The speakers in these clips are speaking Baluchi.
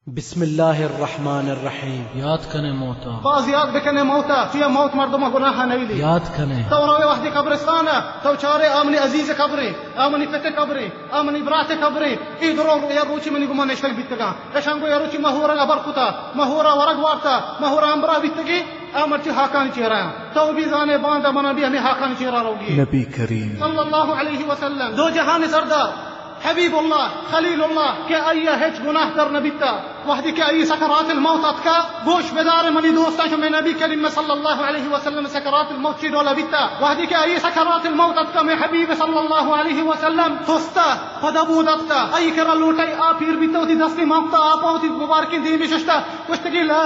بسم اللہ الرحمن الرحیم۔ یاد کنے موتا۔ باز یاد بکنے موتا، چیا موت مردم گناہ نویلی۔ یاد کنے۔ تو روے وحدی قبرستان، تو چارے آ منی عزیز قبرے، آ منی پت قبرے، آ منی برات قبرے، ای درو یا روچی منی گمان نشتگ بیتگاں۔ اشان گو یا روچی مہورا ہبر کتا، مہورا ورگ وارتا، مہورا امبرا بیتگی، آ مرچی ہاکانی چیرا۔ تو بھی زانے باندا منا بھی ہمیں ہاکانی چیرا روگی۔ نبی کریم۔ صلی اللہ علیہ وسلم۔ دو جہان سردار۔ حبیب اللہ، خلیل اللہ، کہ آئی ء ہچ گناہ در نہ بیتا۔ وہدی کہ آئی سکرات الموت اتکا، گوش بدار منی دوستاں، شمے نبی کریم صلی اللہ علیہ وسلم سکرات الموت چی ڈولا بیتا۔ وہدی کہ آئی سکرات الموت اتکا، میں حبیب صلی اللہ علیہ وسلم تستا، پدا بود اتکا، آئی کرا لوٹائی آپ ایر بیتا، وتی دستی مانگتا، آپا وتی مبارکیں دیمی ششتا، گوشتگی، لا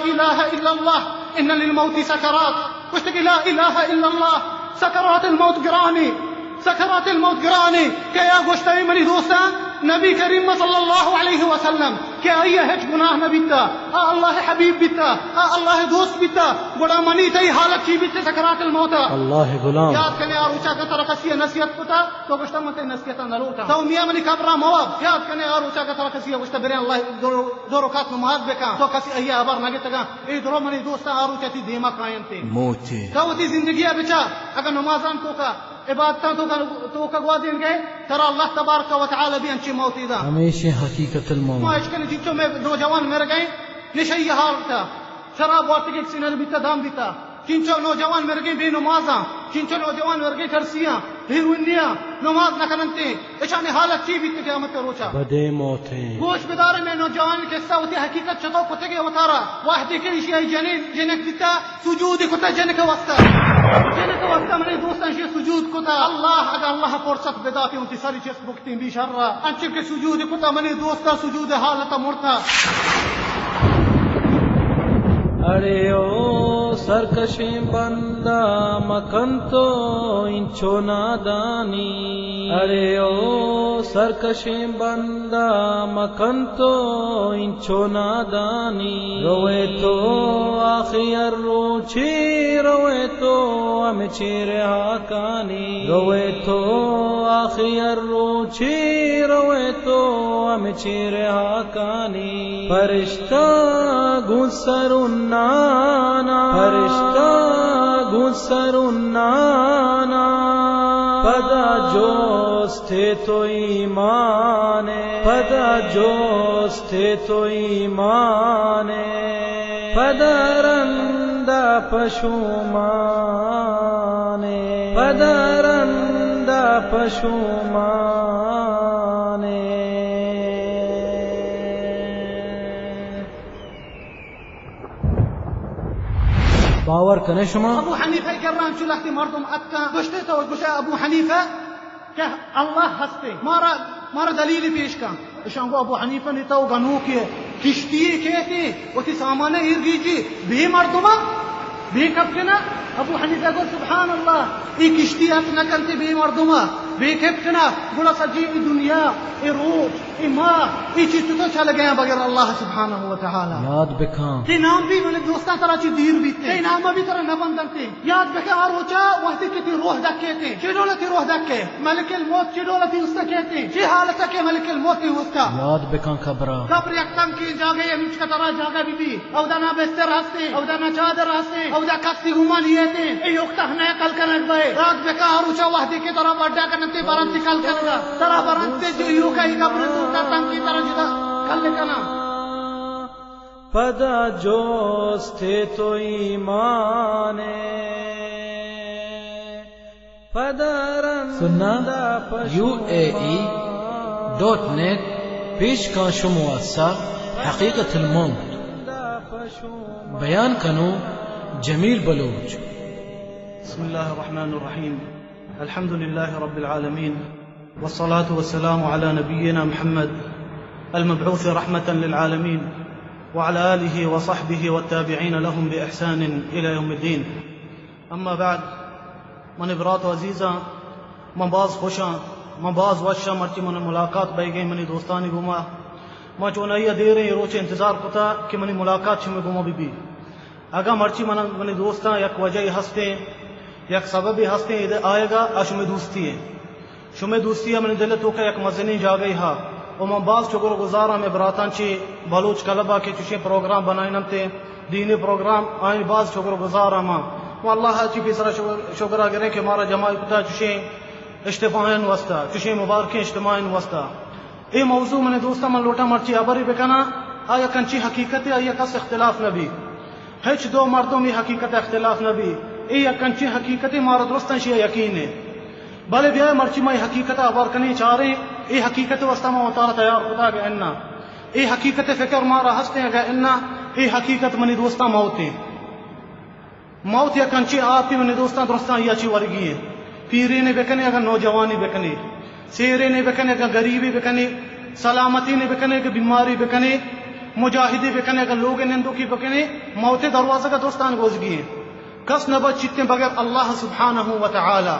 الہ الا اللہ، ان للموت سکرات۔ گوشتگی، لا الہ الا اللہ، سکرات الموت گرانی۔ سکرات الموت گرانے کہ آ گوشتہ، اے منی دوستاں، نبی کریم صلی اللہ علیہ وسلم کہ آئی ء ہچ گناہ نہ بیتا، آ اللہ ء حبیب بیتا، آ اللہ ء دوست بیتا، گڑا منی تئی حالت چی بیتے سکرات الموت ء؟ اللہ ء غلام۔ یاد کنے آ روچا کہ ترا کسی ء نصیحت کتا، تو گوشتہ، من تئی نصیحت ء نہ لوٹاں۔ تو میاں منی قبر ء مواب۔ یاد کنے آ روچا کہ ترا کسی ء گوشتہ، برے اللہ دو، دو رکعت نماز بکن، تو کسی ء ہبر نہ گتگاں۔ اے درو منی دوستاں آ روچا تی دیما کاینتے۔ موتے۔ تو وتی زندگی ء بچار، اگاں نمازان توکا عبادتاں توکا، توکا گوازینگ ئے، ترا اللہ تبارک و تعالی بھی انچیں موتے داں۔ ہمیشیں حقیقت الموت۔ ما اشکن چنچو میں نوجوان مرگئیں نشئی حالتا، شراب وارتگیں، سینر بیتا، دام بیتا۔ چنچو نوجوان مرگیں بے نمازاں، چنچو نوجوان مرگیں ترسیاں، ہیروئنیاں، نماز نہ کننتے۔ اشانی حالت چی بیت قیامت روچا؟ بدیں موتیں۔ گوش بدارے میں نوجوان قصہ، وتی حقیقت چتو کتگے وتارا۔ وحدے کہ اشی آئی جنین، جنک بیتا، سجود کتا جنک واسطہ۔ جنک واسطہ منی دوستاں شی سجود کتا۔ اللہ، اگا اللہ فرصت بداتی، وتی سری چست بکتیں بی شر را۔ انچو کہ سجود کتا منی دوستا، سجود حالت مرتا۔ اڑے او سرکشیں بندہ، مکن تو انچو نادانی۔ اڑے او سرکشیں بندہ، مکن تو انچو نادانی۔ روئے تو آخر روچی، روئے تو ہمچی رہاکانی۔ روئے تو آخر روچی، روئے تو ہمچی رہاکانی۔ فرشتہ گوں سرنانا، فرشتہ گوں سرنانا، پدا جوست تو ایمان، پدا جوست تو ایمان، پدا رندا پشومان، پدا رندا پشومان۔ باور کنے شما؟ ابو حنیفہ کرا انچو لہتے مردم اتکاں، گوشتے تو گوشے ابو حنیفہ کہ اللہ ہستے، مارا، مارا دلیل پیش کن۔ اشاں گو ابو حنیفہ نے تو گنوکے کشتی کہتے، وتی سامان ایر گیجی، بے مردمہ، بے کپٹنا۔ ابو حنیفہ گو سبحان اللہ، ای کشتی ات نہ کنتے بے مردمہ، بے کپٹنا، گڑا سجی ای دنیا، ای روچ، اے ماہ، اے چیز تو چل گیا بغیر اللہ سبحانہ و تعالی۔ یاد بکن۔ تے نام بھی منی دوستاں ترا چی دیر بیتے۔ تے نام بھی ترا نہ بندنتے۔ یاد بکن آ روچا وقتی کہ تی روح دکے تے۔ چی ڈولا تی روح دکے؟ ملک الموت چی ڈولا تی استا کہتے؟ چی حالت کے ملک الموت تی استا؟ یاد بکن قبرا۔ قبر یک تنکی جاگہ ہے، ہمیچ کا ترا جاگہ بھی بھی۔ اودا نہ بستر ہستے، اودا نہ چادر ہستے، اودا کستی گمان یہ تے۔ اے یوک تہنا کل کنگ بئے۔ یاد بکن آ روچا وحدی کہ ترا بڈا کنتے برنتے کل کنگا۔ ترا برنتے جو یوکا ای قبر تو کا تنکی ترا جدا کل کنا۔ پدا جوست تو ایمان، پدا رند سنہ پشومان۔ یو اے ای ڈاٹ نیٹ پیش کاں شمو اسا حقیقت الموت۔ بیان کنو جمیل بلوچ۔ بسم الله الرحمن الرحيم. الحمد لله رب العالمين. والصلاة والسلام على نبينا محمد المبعوث رحمة للعالمين وعلى آله وصحبه والتابعين لهم بإحسان إلى يوم الدين. اما بعد، منی برات و عزیزاں، من باز خوشاں، من باز وشاں، مرچی من ملاقات بئیگیں منی دوستانی گوما۔ من چونائی ء دیریں روچ انتظار کتا کہ منی ملاقات شمے گوما بہ بی۔ اگاں مرچی من، منی دوستاں یک وجہے ہستیں، یک سببے ہستیں، اد ء آیگ ء شمے دوستی ء۔ شمے دوستی ء منی دل ء توک ء یک مزنیں جاگہے ہا۔ و من باز شکر گزاراں مئے براتاں چی بلوچ کلب ءَ کہ چشیں پروگرام بنائیننت، دینی پروگرام، آئین باز شکر گزاراں ما۔ و اللہ ءَ چی پیسرا شکر، شکر ءَ گریں کہ مارا جمع کتا چشیں اجتماعین واسطہ، چشیں مبارکیں اجتماعین واسطہ۔ اے موضوع منی دوستاں من لوٹاں مرچی ہبرے بکناں، آ یک انچیں حقیقتے، آئی ءَ کس اختلاف نہ بی۔ ہچ دو مردم اے حقیقت ءَ اختلاف نہ بی۔ اے یک انچیں حقیقتے مارا درستاں اشی ءَ یقین ایں۔ بلے بیائے مرچی ما اے حقیقت ءَ ہبر کنیں، چاریں، اے حقیقت ءِ واسطہ ما وتارا تیار کتگ اگہ اناں۔ اے حقیقت ءِ فکر مارا ہستیں اگہ اناں، اے حقیقت منی دوستاں موت ایں۔ موت یک انچیں آپے منی دوستاں درستاں آئی ءَ چی ورگی ایں۔ پیرینے بکنے اگہ نوجوانے بکنے، سیرینے بکنے اگہ غریبے بکنے، سلامتینے بکنے اگہ بیمارے بکنے، مجاہدے بکنے اگہ لوگ نندوکے بکنے، موت ءِ دروازگ ءَ درستاں گوزگی ایں۔ کس نہ بچیتیں بغیر اللہ سبحانہ و تعالی۔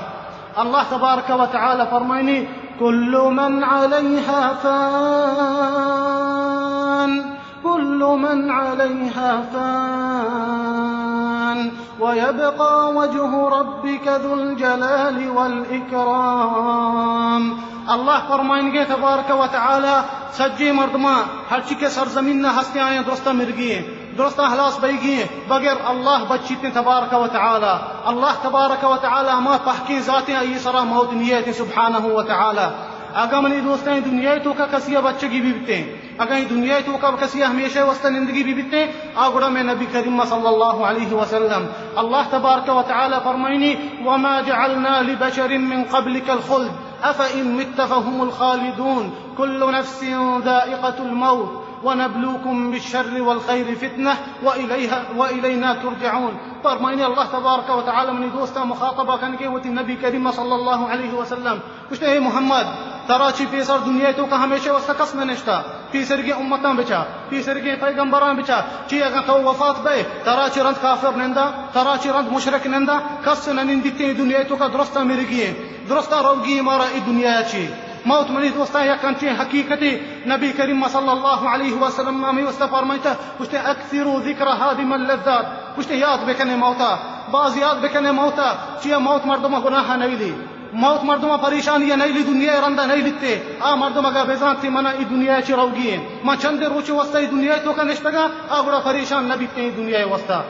اللہ تبارک و تعالی فرمائنی، کل من علیہا فان، کل من علیہا فان، ویبقی وجہ ربک ذو الجلال والاکرام۔ اللہ فرمائنگے تبارک و تعالی، سجیں مردماں، ہرچی کہ سرزمین ءَ ہستیں آیاں درستاں مرگی ایں، درستاں ہلاس بئیگی ایں، بغیر اللہ بچیتیں تبارک و تعالی۔ اللہ تبارک و تعالی ہما پہکیں ذاتیں، آئی سرا موت نیتیں سبحانہ و تعالی۔ اگاں منی دوستاں اے دنیا ءِ توکا کسی ءَ بچگی بی بیتیں، اگاں اے دنیا ءِ توکا کسی ءَ ہمیشہ ءِ واسطہ نندگی بی بیتیں، آ گڑا مئے نبی کریم صلی اللہ علیہ وسلم، اللہ تبارک و تعالی فرمائنی، وما جعلنا لبشر من قبلک الخلد افان مت فهم الخالدون، کل نفس ذائقة الموت ونبلوکم بالشر والخیر فتنة وإلیہ، وإلینا ترجعون۔ فرمائنی اللہ تبارک و تعالی منی دوستاں مخاطبہ کنگے وتی نبی کریم صلی اللہ علیہ وسلم، گوشتے، اے محمد، ترا چی پیسر دنیا ءِ توکا ہمیشہ ءِ واسطہ کس نہ نشتا؟ پیسرگیں امتاں بچا، پیسرگیں پیغمبراں بچا، چی اگاں تو وفات بئے، ترا چی رند کافر نندا، ترا چی رند مشرک نندا، کس نہ نندیتیں اے دنیا ءِ توکا، درستاں مرگی ایں، درستاں روگی ایں مارا اے دنیا ءَ چی۔ موت منی دوستاں یک انچیں حقیقتے، نبی کریم صلی اللہ علیہ وسلم ہمے واسطہ فرمائتا، گوشتے، اکثروا ذکر ہادم اللذات، گوشتے، یاد بکنے موتا، باز یاد بکنے موتا، چیا موت مردم گناہ نئیلی۔ موت مردم ءَ پریشانی ءَ نئیلی، دنیا ءِ رند ءَ نئیلیتے۔ آ مردم اگاں بزانتی من اے دنیا ءَ چہ روگی ایں، من چندے روچے واسطہ اے دنیا ءِ توکا نشتگاں، آ گڑا پریشان نہ بیتیں اے دنیا ءِ واسطہ۔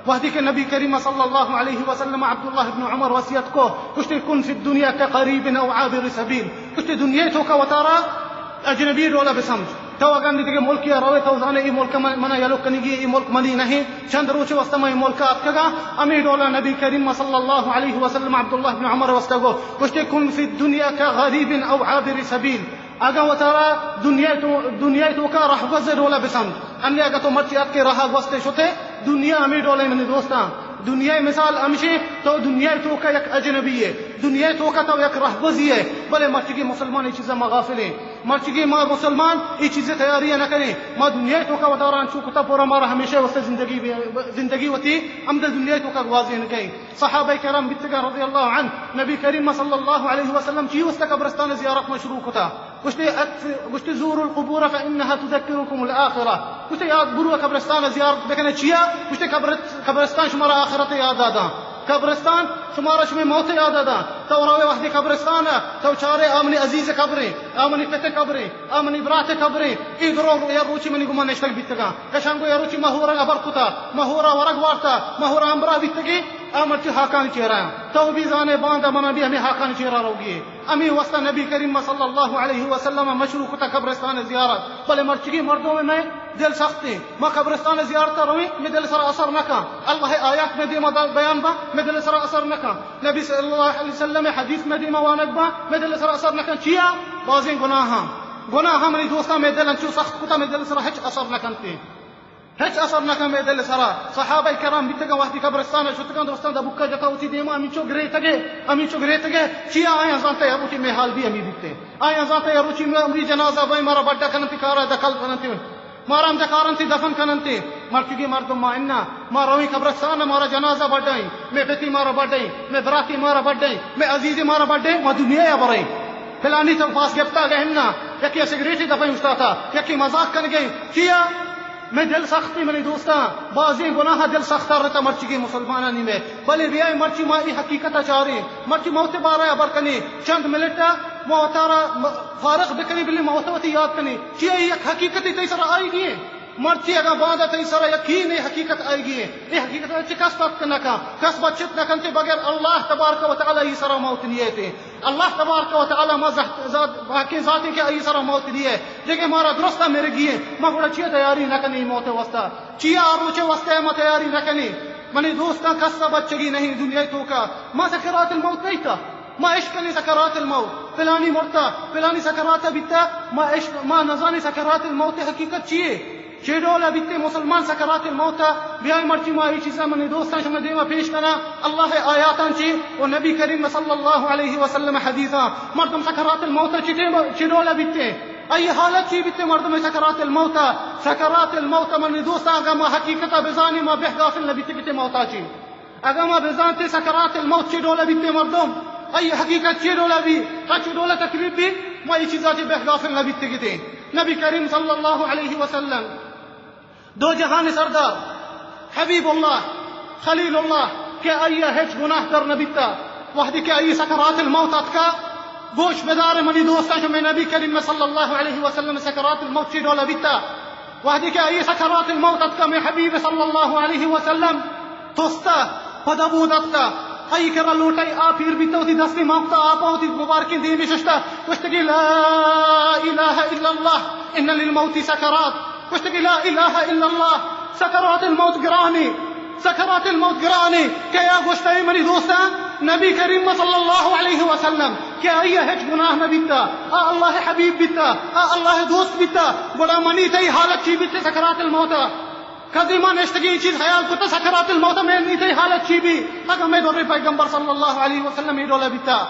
وہدے کہ نبی کریم صلی اللہ علیہ وسلم عبداللہ ابن عمر وصیت کو، گوشتے، کن فی الدنیا کغریب او عابر سبیل، گوشتے، دنیا ءِ توکا وتارا اجنبی ڈولا بسمجھ۔ تو اگاں دگہ ملکے ءَ روئے، تو زانے اے ملک من، منا یلو کنگی، اے ملک منی نہیں۔ چند روچے واسطہ من اے ملک ءَ اتکگاں، ہمے ڈولا نبی کریم صلی اللہ علیہ وسلم عبداللہ بن عمر واسطہ گو، گوشتے، کن فی الدنیا کغریب او عابر سبیل۔ اگاں وتارا دنیا تو، دنیا توکا رہگوز ڈولا بسمجھ۔ انی اگاں تو مرچی اتکے راہ گوستے شتے، دنیا ہمے ڈولے منی دوستاں۔ دنیا مثال ہمشی، تو دنیا توکا یک اجنبی ئے، دنیا توکا تو یک رہگوزی ئے، بلے مرچگی مسلمان اے چیزا مغافلیں۔ مرچگی ما مسلمان اے چیزے تیاری نہ کنیں۔ ما دنیا توکا وتارا انچو کتا پورا مارا ہمیشہ واسطہ زندگی بی، زندگی وتی ہمدا دنیا توکا گوازین کئیں۔ صحابہ کرام بیتگا رضی اللہ عنہ، نبی کریم صلی اللہ علیہ وسلم چی واسطہ قبرستان زیارت ما شروع کتا؟ گوشتے، اکث-، گوشتے، زوروا القبور فانها تذکرکم الآخرہ۔ گوشتے، یاد برو قبرستان زیارت بکنے، چیا؟ گوشتے، قبر-، قبرستان شمارا آخرت یاد داں۔ قبرستان شمارا شمے موت یاد داں۔ تو روے وہدے قبرستان، تو چارے آ منی عزیز قبریں، آ منی پت قبریں، آ منی برات قبریں، اے درو یا روچی منی گما نشتگ بیتگاں۔ کشان گو یا روچی ما ہورا ہبر کتا، ما ہورا ورگ وارتا، ما ہورا ہمراہ بیتگی، آ مرچی ہاکانی چیرا۔ تو بھی زانے باندا منا بھی ہمیں ہاکانی چیرا روگی۔ ہمے واسطہ نبی کریم صلی اللہ علیہ وسلم مشروع کتا قبرستان زیارت، بلے مرچگی مردم مئے دل سخت ایں۔ ما قبرستان زیارت رویں، مئے دل سرا اثر نہ کن۔ اللہ آیات مئے دیما دا بیان با، مئے دل سرا اثر نہ کن۔ نبی صلی اللہ علیہ وسلم حدیث مئے دیما وانگ با، مئے دل سرا اثر نہ کن۔ چیا؟ بازیں گناہاں، گناہاں منی دوستاں مئے دل انچو سخت کتا، مئے دل سرا ہچ اثر نہ کنتے۔ ہچ اثر نہ کن مئے دل سرا۔ صحابہ کرام بیتگاں وہدی قبرستان شتگاں، دوستاں دا بکا جتا وتی دیما ہمینچو گریتگے، ہمینچو گریتگے۔ چیا؟ آیاں زانتا یا روچی مئے حال بھی ہمی بیتے۔ آیاں زانتا یا روچی مئے، ہمری جنازہ بھائی مارا بڈا کننتی، کارا دخل کننتی، مارا ہم دکارنتی دفن کننتی۔ مرچگی مردم ما انا، ما رویں قبرستان مارا جنازہ بڈائیں، مئے پتی مارا بڈائیں، مئے براتی مارا بڈائیں، مئے عزیزی مارا بڈائیں، ما دنیا یا برائیں۔ پلانی تو پاس گپتا گہنا، یکی سگریٹی دفعہ استاتا، یکی مذاق کنگے۔ چیا؟ مئے دل سختی منی دوستاں، بازیں گناہ دل سخت رتا مرچگی مسلمانانی مئے۔ بلے بیائے مرچی ما ای حقیقت چاریں، مرچی موت بارہ ہبر کنیں، چند منٹ ما وتارا م-، فارغ بکنی، بلے ما وتا وتی یاد کنی۔ چیا اے یک حقیقتے تئی سرا آئیگی ایں۔ مرچی اگاں باندا تئی سرا یقین اے حقیقت آئیگی ایں، اے حقیقت ءَ چہ کس اتک نہ کن، کس بچت نہ کنت بغیر اللہ تبارک و تعالی ءِ سرا موت نیت ایں۔ اللہ تبارک و تعالی ما ذات، ذات، باقی ذاتے کہ آئی سرا موت نیت، دگہ مارا درستا مرگی ایں، ما گڑا چیا تیاری نہ کنی موت ءِ واسطہ؟ چیا آ روچ ءِ واسطہ ما تیاری نہ کنی؟ منی دوستاں، کس ءَ بچگی نہیں دنیا ءِ توکا۔ ما سکرات الموت نہیں تا۔ ما اشکنی سکرات الموت، فلانی مرتا، فلانی سکرات بیتا، ما اش-، ما نزانی سکرات الموت ءِ حقیقت چیے؟ چے ڈول بیتے مسلمان سکرات الموت ءَ؟ بیائے مرچی ما اے چیزاں منی دوستاں شما دیما پیش کناں، اللہ ءِ آیاتاں چی و نبی کریم صلی اللہ علیہ وسلم ءِ حدیثاں۔ مردم سکرات الموت ءَ چے ٹیم، چے ڈول بیتے؟ آئی حالت چی بیتے مردم سکرات الموت ءَ؟ سکرات الموت ءَ منی دوستاں، اگاں ما حقیقت ءَ بزانی، ما بہ غافل نہ بیتے کتے موت ءَ چی۔ اگاں ما بزانتے سکرات الموت چے ڈول بیتے مردم، آئی حقیقت چے ڈول بی، آ چے ڈول تکلیف بی، ما اے چیزاں چی بہ غافل نہ بیتے کتے۔ نبی کریم صلی اللہ علیہ وسلم، دو جہان ءِ سردار، حبیب اللہ، خلیل اللہ، کہ آئی ءَ ہچ گناہ در نہ بیتا، وہدے کہ آئی سکرات الموت اتکا، گوش بدار منی دوستاں، شمے نبی کریم صلی اللہ علیہ وسلم سکرات الموت چی ڈول بیتا۔ وہدے کہ آئی سکرات الموت اتکا، مے حبیب صلی اللہ علیہ وسلم تستا، پدا بود اتکا، آئی کرا لوٹائی آپ ایر بیتا، وتی دستی مانکتا، آپا وتی مبارکیں دیمی ششتا، گوشتگی، لا الہ الا اللہ، ان للموت سکرات۔ گوشتگی، لا الہ الا اللہ، سکرات الموت گرانی، سکرات الموت گرانی۔ کہ آ گوشتا، اے منی دوستاں، نبی کریم صلی اللہ علیہ وسلم کہ آئی ءَ ہچ گناہ نہ بیتا، آ اللہ ءِ حبیب بیتا، آ اللہ ءِ دوست بیتا، گڑا منی تئی حالت چی بیتے سکرات الموت ءَ؟ کدی ما نشتگیں چیز خیال کتا سکرات الموت ءَ منی تئی حالت چی بی؟ اگاں مے دور پیغمبر صلی اللہ علیہ وسلم اے ڈول بیتا۔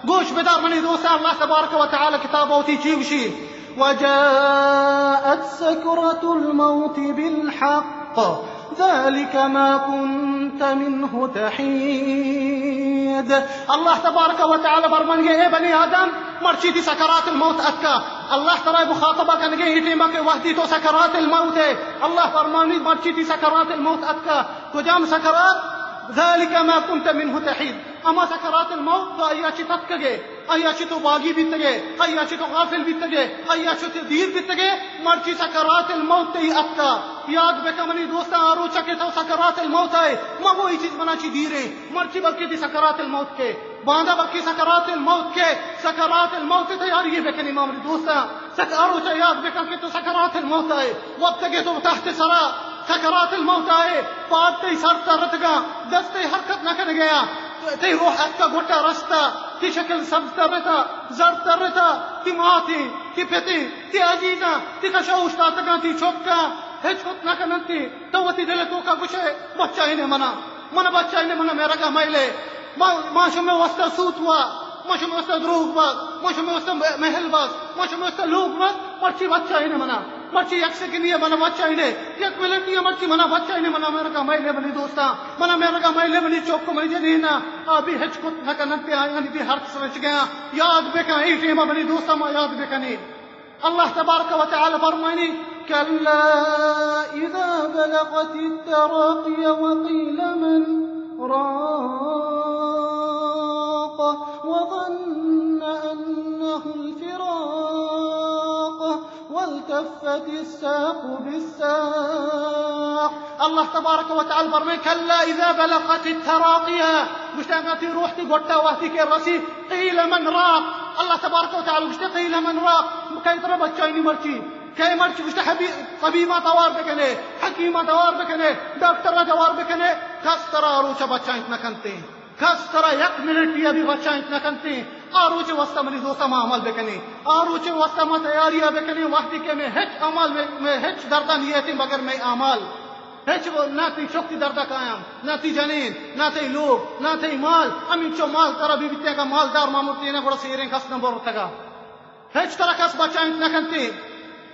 گوش بدار منی دوستاں، اللہ تبارک و تعالی کتاب ءَ وتی چی گوشی؟ وجاءت سكرة الموت بالحق ذلك ما كنت منه تحيد۔ اللہ تبارک و تعالی فرمانگے، اے بنی آدم، مرچی تئی سکرات الموت اتکا۔ اللہ ترا مخاطبہ کنگے، اے ٹیما کہ وہدی تو سکرات الموت ئے، اللہ فرمانی، مرچی تئی سکرات الموت اتکا۔ کجام سکرات؟ ذلك ما كنت منه تحيد۔ ہما سکرات الموت تو آئی ءَ چہ تتکگے، آئی ءَ چہ تو باگی بیتگے، آئی ءَ چہ تو غافل بیتگے، آئی ءَ چہ تو دیر بیتگے، مرچی سکرات الموت تئی اتکا۔ یاد بکن منی دوستاں، آ روچا کہ تو سکرات الموت ءَ ئے، مگو اے چیز منا چی دیریں، مرچی بلکہ تئی سکرات الموت کئے، باندا بلکہ سکرات الموت کئے، سکرات الموت ءِ تیاری بکنی ما منی دوستاں۔ سک-، آ روچا یاد بکن کہ تو سکرات الموت ءَ ئے، وپتگے تو تخت ءِ سرا، سکرات الموت ءَ ئے، پاد تئی سر ترتگاں، دست تئی حرکت نہ کنگیاں، تئی روح اتکا گٹا رستا، تئی شکل سبز ترتا، زرد ترتا، تئی ماتیں، تئی پتیں، تئی عزیزاں، تئی کشا اوشتاتگاں، تئی چکاں، ہچ کت نہ کننتی، تو وتی دل ءِ توکا گوشے، بچائینے منا، منا بچائینے، منا مرگا مئیلے۔ ما، ما شمے واسطہ سوت وا، ما شمے واسطہ دروگ بات، ما شمے واسطہ مہ-، محل بات، ما شمے واسطہ لوگ بات، مرچی بچائینے منا، مرچی یک سیکنڈے منا بچائینے، یک منٹے مرچی منا بچائینے، منا مرگا مئیلے منی دوستاں، منا مرگا مئیلے منی چک، منی جنینا، آ بی ہچ کت نہ کننتے، آیانی بی ہرچ سرچ گیا۔ یاد بکن، اے ٹیما منی دوستاں ما یاد بکنی۔ اللہ تبارک و تعالی فرمانی، كلا إذا بلغت التراقي وقيل من راق وظن أنه الفراق والتفت الساق بالساق۔ اللہ تبارک و تعالی فرمائے، كلا إذا بلغت التراقي، گوشتے اگاں تئی روح تئی گٹا وہدی کہ رسی، قيل من راق۔ اللہ تبارک و تعالی گوشتے، قيل من راق، کئے ترا بچائینی مرچی؟ کئے مرچی؟ گوشتے، حبی-، طبیباں توار بکنے، حکیماں توار بکنے، ڈاکٹراں توار بکنے، کس ترا روچا بچائینت نہ کنتے۔ کس ترا یک منٹے ءَ بھی بچائینت نہ کنتیں۔ آ روچ ءِ واسطہ منی دوستاں ما عمل بکنیں۔ آ روچ ءِ واسطہ ما تیاری ءَ بکنیں، وہدے کہ مئے ہچ عمل، مئے، مئے ہچ درد ءَ نیتیں بغیر مئے اعمال۔ ہچ و-، نہ تئی چک تئی درد ءَ کایاں، نہ تئی جنین، نہ تئی لوگ، نہ تئی مال۔ ہمینچو مال ترا بہ بیتیں، اگاں مالدار ما مرتیں نہ، گڑا سیریں کس نہ برتگا۔ ہچ ترا کس بچائینت نہ کنتیں۔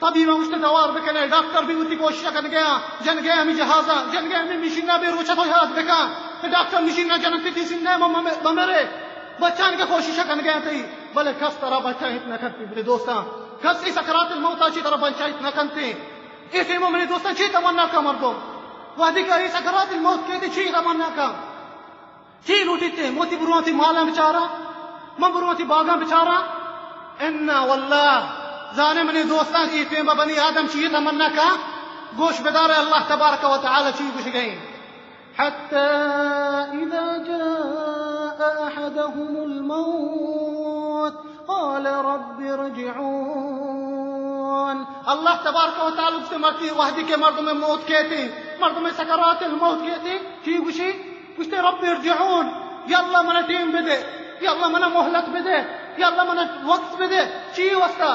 طبیباں گوشتے توار بکنے، ڈاکٹر بھی وتی کوشش کنگیاں، جنگے ہمیں جہازاں، جنگے ہمیں مشیناں۔ بے روچا تو یاد بکن کہ ڈاکٹر مشین نہ جننت تئی سینہ ءَ بمرے، بچائینگ ءِ کوشش کنگیاں تئی، بلے کس ترا بچائینت نہ کنتیں۔ بلے دوستاں، کس اے سکرات الموت ءَ چی ترا بچائینت نہ کنتیں۔ اے ٹیما منی دوستاں چی تمنا کا مردم؟ وہدے کہ اے سکرات الموت کئیت، چی تمنا کا؟ چی لوٹیت؟ من وتی برواں وتی مالاں بچاراں، من برواں وتی باگاں بچاراں، انا واللہ، زانے منی دوستاں، اے ٹیمبا بنی آدم چی تمنا کا؟ گوش بدار، اللہ تبارک و تعالی چی گوشگئیں؟ حتى إذا جاء أحدهم الموت قال رب ارجعون. اللہ تبارک و تعالی گوشتے، مرچی وہدی کہ مردم موت کیتی، مردم سکرات الموت کیتی، چی گوشی؟ گوشتے، رب ارجعون، یا اللہ منا ٹیم بدے، یا اللہ منا مہلت بدے، یا اللہ منا وقت بدے. چی واسطہ؟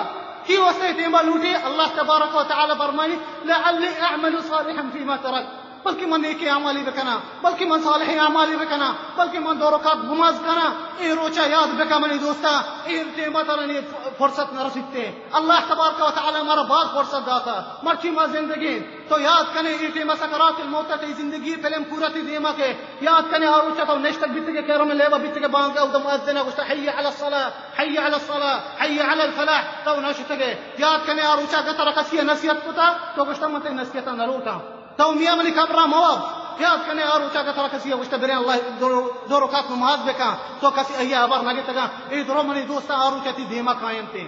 چی واسطہ اے ٹیمبا لوٹی؟ اللہ تبارک و تعالی فرمائی، لعلی اعمل صالحا فيما تركت، بلکہ من نیکی اعمالی بکناں، بلکہ من صالح اعمالی بکناں، بلکہ من دو رکعت نماز کناں. اے روچا یاد بکا منی دوستاں، اے ٹیمبا ترا نی فرصت نہ رسیتے. اللہ تبارک و تعالی مارا باز فرصت داتا، مرچی ما زندگی. تو یاد کنے، اے ٹیمبا سکرات الموت، تئی زندگی فلم پورا تئی دیما کے. یاد کنے، آ روچا تو نشتگ بیتگے، کیرم لیبا بیتگے، بانگا اود مؤذن گوشتا، حی علی الصلاة، حی علی الصلاة، حی علی الفلاح، تو نشتگے. یاد کنے، آ روچا اگہ ترا کسی نصیحت کتا، تو گوشتا، من تئی نصیحتا نلوٹاں. تو میاں منی قبرا مواب. یاد کنے، آ روچا اگہ ترا کسی گوشتا، برے اللہ دو، دو رکعت نماز بکن، تو کسی ایا حبر نگتگا. اے درو منی دوستاں، آ روچا تئی دیما کاینتے.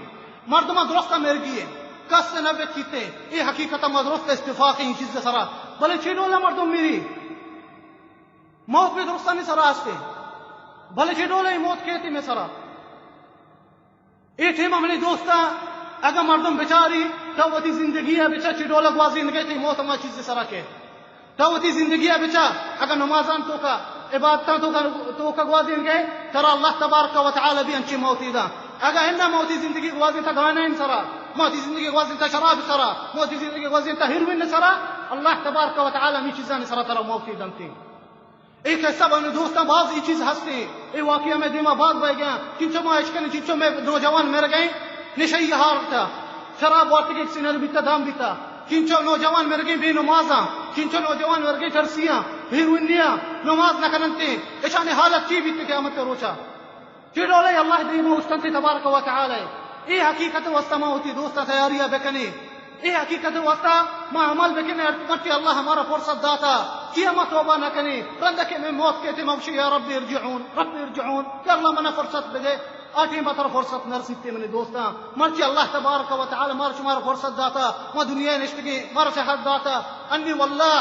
مردماں درستاں مرگی ایں، کس نہ بچیتے. اے حقیقت ما درست اتفاق ایں چیز سرا. بلے چی ڈولا مردم میری؟ موت بھی درستانی سرا ہستے. بلے چی ڈولا اے موت کیتی میں سرا؟ اے ٹیما منی دوستاں، اگہ مردم بچاری، تو وتی زندگی ء بچا چی ڈولا گوازینگے، تئی موت ہما چیز سرا کے. تو وتی زندگی ء بچا، اگہ نمازان توکا، عبادتان توکا، توکا گوازینگے، ترا اللہ تبارک و تعالی بھی انچیں موتی دا. اگہ ہندا موتی زندگی گوازینتا گانین سرا، موتی زندگی گوازینتا شراب سرا، موتی زندگی گوازینتا ہیروئن سرا، اللہ تبارک و تعالی ہمی چیزانی سرا ترا موتی دنتی. اے قصہ بانو دوستاں، باز اے چیز ہستے. اے واقعہ میں دیما باز بہ گیا. چنچو ما اشکن، چنچو میں نوجوان مرگئے نشئی حالتا، شراب وارتگے، سینر بیتا، دام بیتا. چنچو نوجوان مرگیں بے نمازاں، چنچو نوجوان مرگیں چرسیاں، ہیروئنیاں، نماز نہ کننتے. اشانی حالت چی بیت قیامت روچا؟ چی ڈولے اللہ دیما اوشتنتے تبارک و تعالی؟ اے حقیقت واسطہ ما وتی دوستاں تیاریا بکنیں. اے حقیقت واسطہ ما عمل بکنیں، ہر مرچی اللہ ہمارا فرصت داتا، چیا ما توبہ نہ کنیں؟ رندا کہ میں موت کیتے، ما گوشیں، یا رب ارجعون، رب ارجعون، یا اللہ منا فرصت بدے. آ ٹیم بتر فرصت نرسیتے منی دوستاں. مرچی اللہ تبارک و تعالی مار شمار فرصت داتا، ما دنیا نشتگیں، مار صحت داتا. انی واللہ،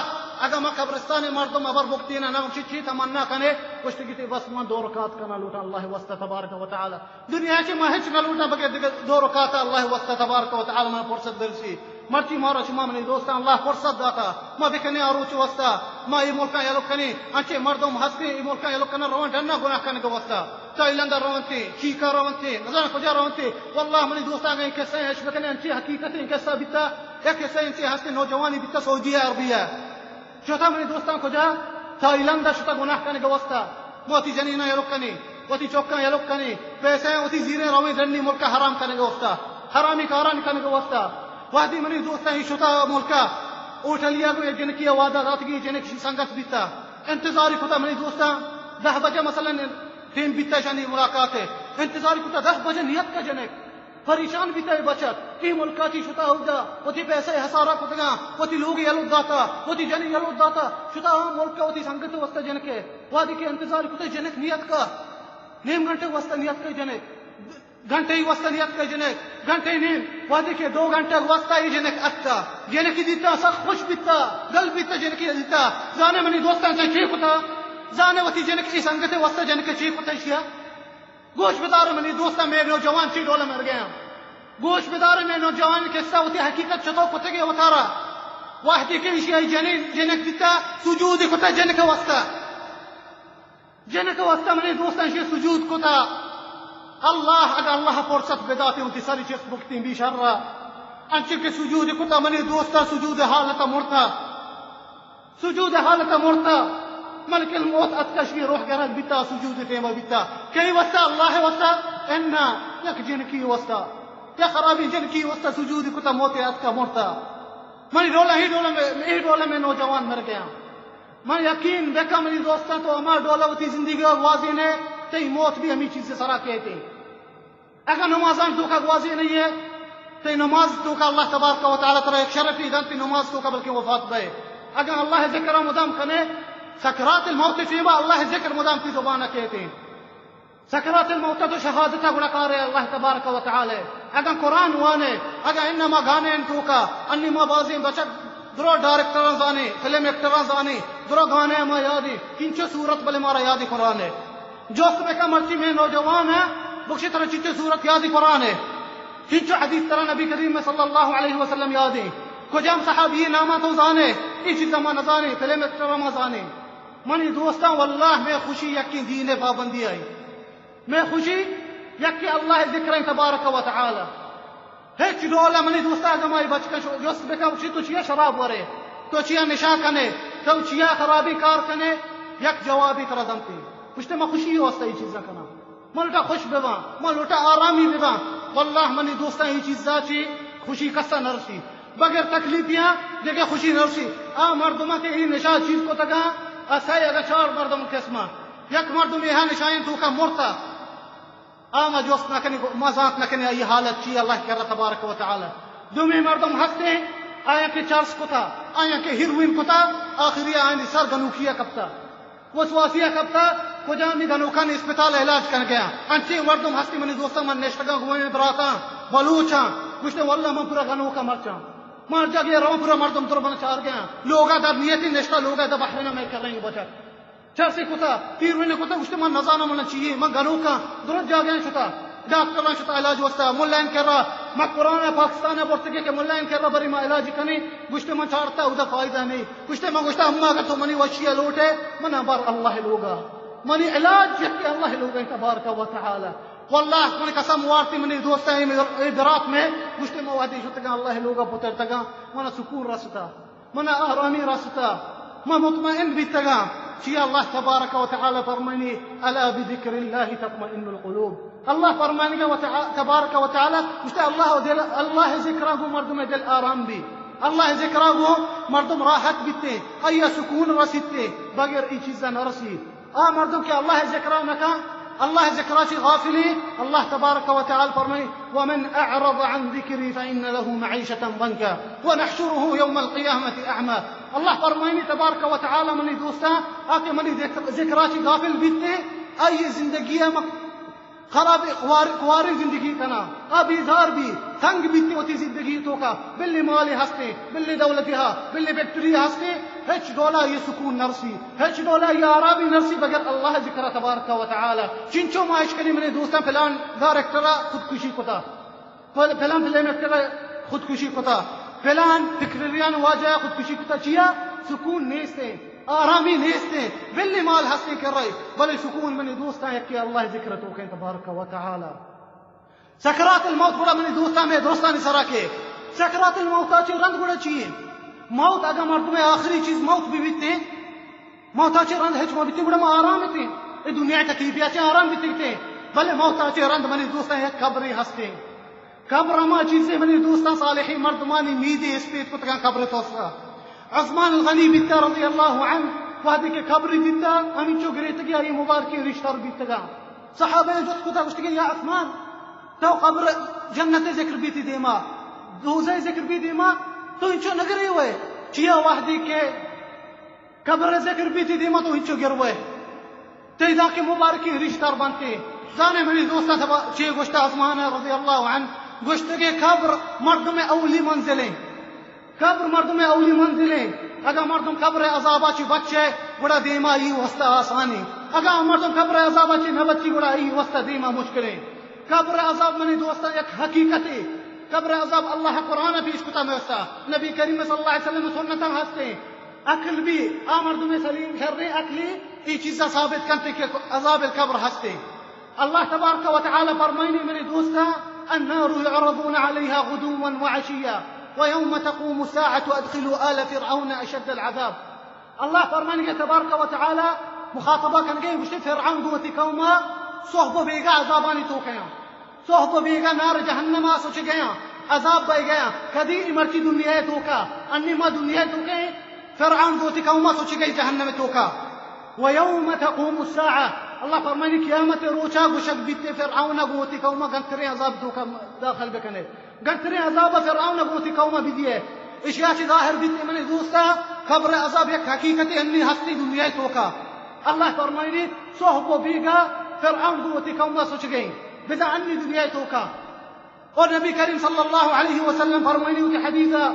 اگا ما قبرستان مردم ابر بکتینا، نہ گوشی چی تمنا کنے، گوشتگی تے بس من دو رکعت کنا لوٹا اللہ واسطہ تبارک و تعالی. دنیا چہ ما ہچ نہ لوٹاں، بگے دگہ دو رکعت اللہ واسطہ تبارک و تعالی من فرصت برسی. مرچی مارا شما منی دوستاں اللہ فرصت داتا، ما بکنیں آ روچ واسطہ، ما اے ملکاں یلو کنیں. انچیں مردم ہستیں اے ملکاں یلو کنن، روان ڈنا گناہ کنگ واسطہ. تھائیلینڈ ء رونتے، چیکا رونتے، نزان کجا رونتے. واللہ منی دوستاں اگہ اے قصہ اش بکنیں، انچیں حقیقت ایں قصہ بیتا، یک قصہ انچیں ہستیں نوجوانی بیتا سعودی عربیہ. شتا منی دوستاں کجا؟ تھائیلینڈ ء شتا گناہ کنگ واسطہ. ما وتی جنیناں یلو کنیں، وتی چکاں یلو کنیں، پیسہ وتی زیریں رویں ڈنی ملک ء حرام کنگ واسطہ، حرامی کاران کنگ واسطہ. وہدی منی دوستاں اے شتا ملک ء، ہوٹلیا گوں یک جنکی ء وعدہ داتگی، جنک شی سنگت بیتا، انتظاری کتا منی دوستاں، دہ بجہ مثلاً ٹیم بیتا شانی ملاقات ء، انتظاری کتا دہ بجہ نیتکا جنک. پریشان بیتا اے بچک، اے ملکا چی شتا اودا، وتی پیسہ ہسارا کتگاں، وتی لوگ یلو داتا، وتی جنی یلو داتا، شتا ہاں ملکا وتی سنگت واسطہ جنکے. وہدی کہ انتظار کتا جنک نیتکا، نیم گھنٹے واسطہ نیتکا جنک، گھنٹے واسطہ نیتکا جنک، گھنٹے نیم، وہدی کہ دو گھنٹے واسطہ اے جنک اتکا، جنکی دیتا سک خوش بیتا، گل بیتا جنکی دیتا. زانے منی دوستاں چی کتا؟ زانے وتی جنک اے سنگت واسطہ جنک چی کتا اشیا؟ گوش بدار منی دوستاں، مئے نوجوان چی ڈول مرگیاں. گوش بدار مئے نوجوان قصہ، وتی حقیقت چطور کتگے وتارا. وہدی کہ ایشی آئی جنین، جنک دیتا، سجود کتا جنک واسطہ. جنک واسطہ منی دوستاں ایشی سجود کتا. اللہ، اگہ اللہ فرصت بداتے، وتی سری چست بکتیں بی شر. انچو کہ سجود کتا منی دوستاں، سجود حالتا مرتا. سجود حالت مرتا، ملک الموت اتکا، شی روح گرگ بیتا، سجود ٹیما بیتا. کئی واسطہ؟ اللہ واسطہ؟ انا، یک جنکی واسطہ، یک خرابی جنکی واسطہ سجود کتا، موت اتکا مرتا. منی ڈولا، ہی ڈولا میں، ہی ڈولا میں نوجوان مر گیا. من یقین بکا منی دوستاں، تو ہما ڈولا وتی زندگی گوازینے، تئی موت بھی ہمی چیز سرا کہتے. اگاں نمازان توکا گوازی نہیں ہے، تئی نماز توکا اللہ تبارک و تعالی ترا یک شرفی دنت، تئی نماز توکا بلکہ وفات بئے. اگاں اللہ ذکر مدام کنے، سکرات الموت ٹیما اللہ ذکر مدام تئی زبان کہتے. سکرات الموت تو شہادت گڑا کارے اللہ تبارک و تعالی۔ اگاں قرآن وانے، اگاں انما گانے ان توکا، انی ما بازیں بچک درو ڈائریکٹراں زانے، فلم ایکٹراں زانے، درو گانے ما یادی، کنچو صورت بلے مارا یادی قرآن ہے۔ جوست بکا مرچی میں نوجوان ہے، بخشی ترا چچو صورت یادی قرآن ہے۔ کنچو حدیث ترا نبی کریم صلی اللہ علیہ وسلم یادی۔ کجام صحابی نامہ تو زانے، ای چیزا ما نزانے، فلم ایکٹر ما زانے۔ منی دوستاں، واللہ میں خوشی یقین دین پابندی آئی۔ میں خوشی یکے اللہ ذکر ہیں تبارک و تعالی۔ ہچ ڈول منی دوستا اگاں مائی بچکن شو-، جست بکن، چی تو چیا شراب ورے، تو چیا نشا کنے، تو چیا خرابی کار کنے، یک جوابی ترا دنتی۔ پشتے ما خوشی واسطہ یہ چیزاں کنا۔ ما لوٹا خوش بباں، ما لوٹا آرامی بباں۔ واللہ منی دوستاں یہ چیزا چی خوشی کسا نرسی۔ بغیر تکلیفیاں دیگہ خوشی نرسی۔ آ مردماں کہ ای نشا چیز کتگاں، آ سئے اگاں چار مردم قسماں۔ یک مردم ایہا نشائیں توکا مرتا۔ آ ما جوست نہ کنی، ما زانت نہ کنی، آئی حالت چی اللہ کرا تبارک و تعالی۔ دومی مردم ہستے، آیا کہ چرس کتا، آیا کہ ہیروئن کتا، آخری آنی سر گنوکیا کپتا۔ وسواسیا کپتا، کجامی گنوکان اسپتال علاج کن گیا۔ انچیں مردم ہستی منی دوستاں، من نشتگاں گوئیں براتاں، بلوچاں، گوشتے واللہ من پورا گنوکا مرچاں۔ من جگہ رو پورا مردم تر بنا چار گیا۔ لوگا در نیتی نشتا، لوگا در بحرنا میں کر رہے ہیں بچک۔ چرسی کتا، تیر وینے کتا، گوشتے من نزاناں من چیئے، من گنوکاں، درست جاگہاں شتا، ڈاکٹراں شتا علاج واسطہ، ملائن کرا، ما قرآن پاکستان برتگے کہ ملائن کرا بری ما علاج کنی، گوشتے من چارتا، اودا فائدہ نہیں۔ گوشتے من گوشتا، اما اگر تو منی وشی لوٹے، من بر اللہ لوگا۔ منی علاج یکی اللہ لوگا تبارک و تعالی۔ واللہ من قسم وارتی منی دوستاں، اے، اے برات میں، گوشتے من وحدی شتگاں اللہ لوگا پترتگاں، من سکون رستا۔ من آرامی رستا، من مطمئن بیتگاں۔ چی اللہ تبارک و تعالی فرمائنی، الا بذکر اللہ تطمئن القلوب۔ اللہ فرمائنی و تع-، تبارک و تعالی، گوشتے اللہ دل، اللہ ذکرا گو مردم دل آرام بی۔ اللہ ذکرا گو مردم راحت بیتے، آیا سکون رسیتے، بغیر ای چیزا نرسی۔ آ مردم کہ اللہ ذکرا نکا، اللہ ذکرا چی غافلی، اللہ تبارک و تعالی فرمائی، ومن اعرض عن ذکری فان له معیشة ضنکا ونحشره یوم القیامة اعمی۔ اللہ فرمائنی تبارک و تعالی منی دوستاں، آ کہ منی ذکر، ذکرا چی غافل بیتے، آئی زندگی م-، خراب خوار، خواریں زندگی کنا، آ بیزار بی، تنگ بیتے وتی زندگی توکا، بلے مالے ہستے، بلے دولتے ہا، بلے فیکٹری ہستے، ہچ ڈولا یہ سکون نرسی، ہچ ڈولا یہ آرامی نرسی بغیر اللہ ذکر تبارک و تعالی۔ چنچو ما اشکنی منی دوستاں، پلان ڈائریکٹرا خودکشی کتا، پل-، پلان فلم ایکٹرا خودکشی کتا، پلان فکریان واجہ خودکشی کتا، چیا؟ سکون نیستے۔ آرامی نیستیں، بلے مال ہستیں کر رہے، بلے سکون منی دوستاں یکے اللہ ذکر توکیں تبارک و تعالی۔ سکرات الموت گڑا منی دوستاں میں درستانی سرا کے۔ سکرات الموت آ چے رند گڑا چیئے؟ موت اگا مردم آخری چیز موت بھی بیتے، موت آ چے رند ہچ ما بیتے گڑا ما آرام بیتے۔ اے دنیا تکلیفی آ چے آرام بیتے بیتے۔ بلے موت آ چے رند منی دوستاں یک قبری ہستیں۔ قبر ہما چیزے منی دوستاں، صالحیں مردمانی میدے اسپیت کتگاں قبر توسا۔ عثمان الغنی بیتا رضی اللہ عنہ، وہدے کہ قبری دیتا، ہمینچو گریتگی آئی مبارکیں ریشتر بیتگاں۔ صحابہ جست کتا، گوشتگی، یا عثمان، تو قبر جنت ذکر بیتی دیما، دوزہ ذکر بی دیما، تو انچو نگریوئے؟ چیا؟ وہدے کہ قبر ذکر بیتی دیما تو انچو گروئے۔ تئی داں کہ مبارکیں ریشتر بنتے۔ زانے منی دوستاں تبا چے گوشتا عثمان رضی اللہ عنہ؟ گوشتگے قبر مردم اولی منزلیں۔ قبر مردم اولی منزلیں۔ اگاں مردم قبر عذابا چی بچے، گڑا دیما ای واسطہ آسانی۔ اگاں مردم قبر عذابا چی نہ بچی، گڑا ای واسطہ دیما مشکلیں۔ قبر عذاب منی دوستاں یک حقیقتے۔ قبر عذاب اللہ قرآن پیش کتا میں واسطہ۔ نبی کریم صلی اللہ علیہ وسلم سنتاں ہستیں۔ عقل بی، آ مردم سلیم شریں عقلی، ای چیزا ثابت کنتے کہ عذاب القبر ہستے۔ اللہ تبارک و تعالی فرمائنی منی دوستا، النار يعرضون عليها غدوا وعشيا ويوم تقوم الساعة أدخلوا آل فرعون أشد العذاب۔ اللہ فرمائنی کہ تبارک و تعالی مخاطبہ کنگے، گوشتے فرعون گو وتی قوما صحب و بیگا عذابانی توکیاں۔ صحب و بیگا نار جہنما سوچگیاں، عذاب بئیگیاں۔ کدی؟ ای مرچی دنیا توکا، انی ما دنیا توکا ایں، فرعون گو وتی قوما سوچگی جہنم توکا۔ ويوم تقوم الساعة، اللہ فرمانی قیامت روچا گوشگ بیتے فرعون گو وتی قوما گنتریں عذاب توکا داخل بکنے۔ گنتریں عذاب فرعون گو وتی قوما بدیے۔ اشیا چی ظاہر بیتے منی دوستا، قبر عذاب یک حقیقت انی ہستی دنیا توکا۔ اللہ فرمانی صحب و بیگا فرعون گوں وتی قوم ءَ سوچگ ءَ ایں، بزاں انی دنیا ءِ توکا۔ اور نبی کریم صلی اللہ علیہ وسلم فرمائنی وتی حدیث ءَ،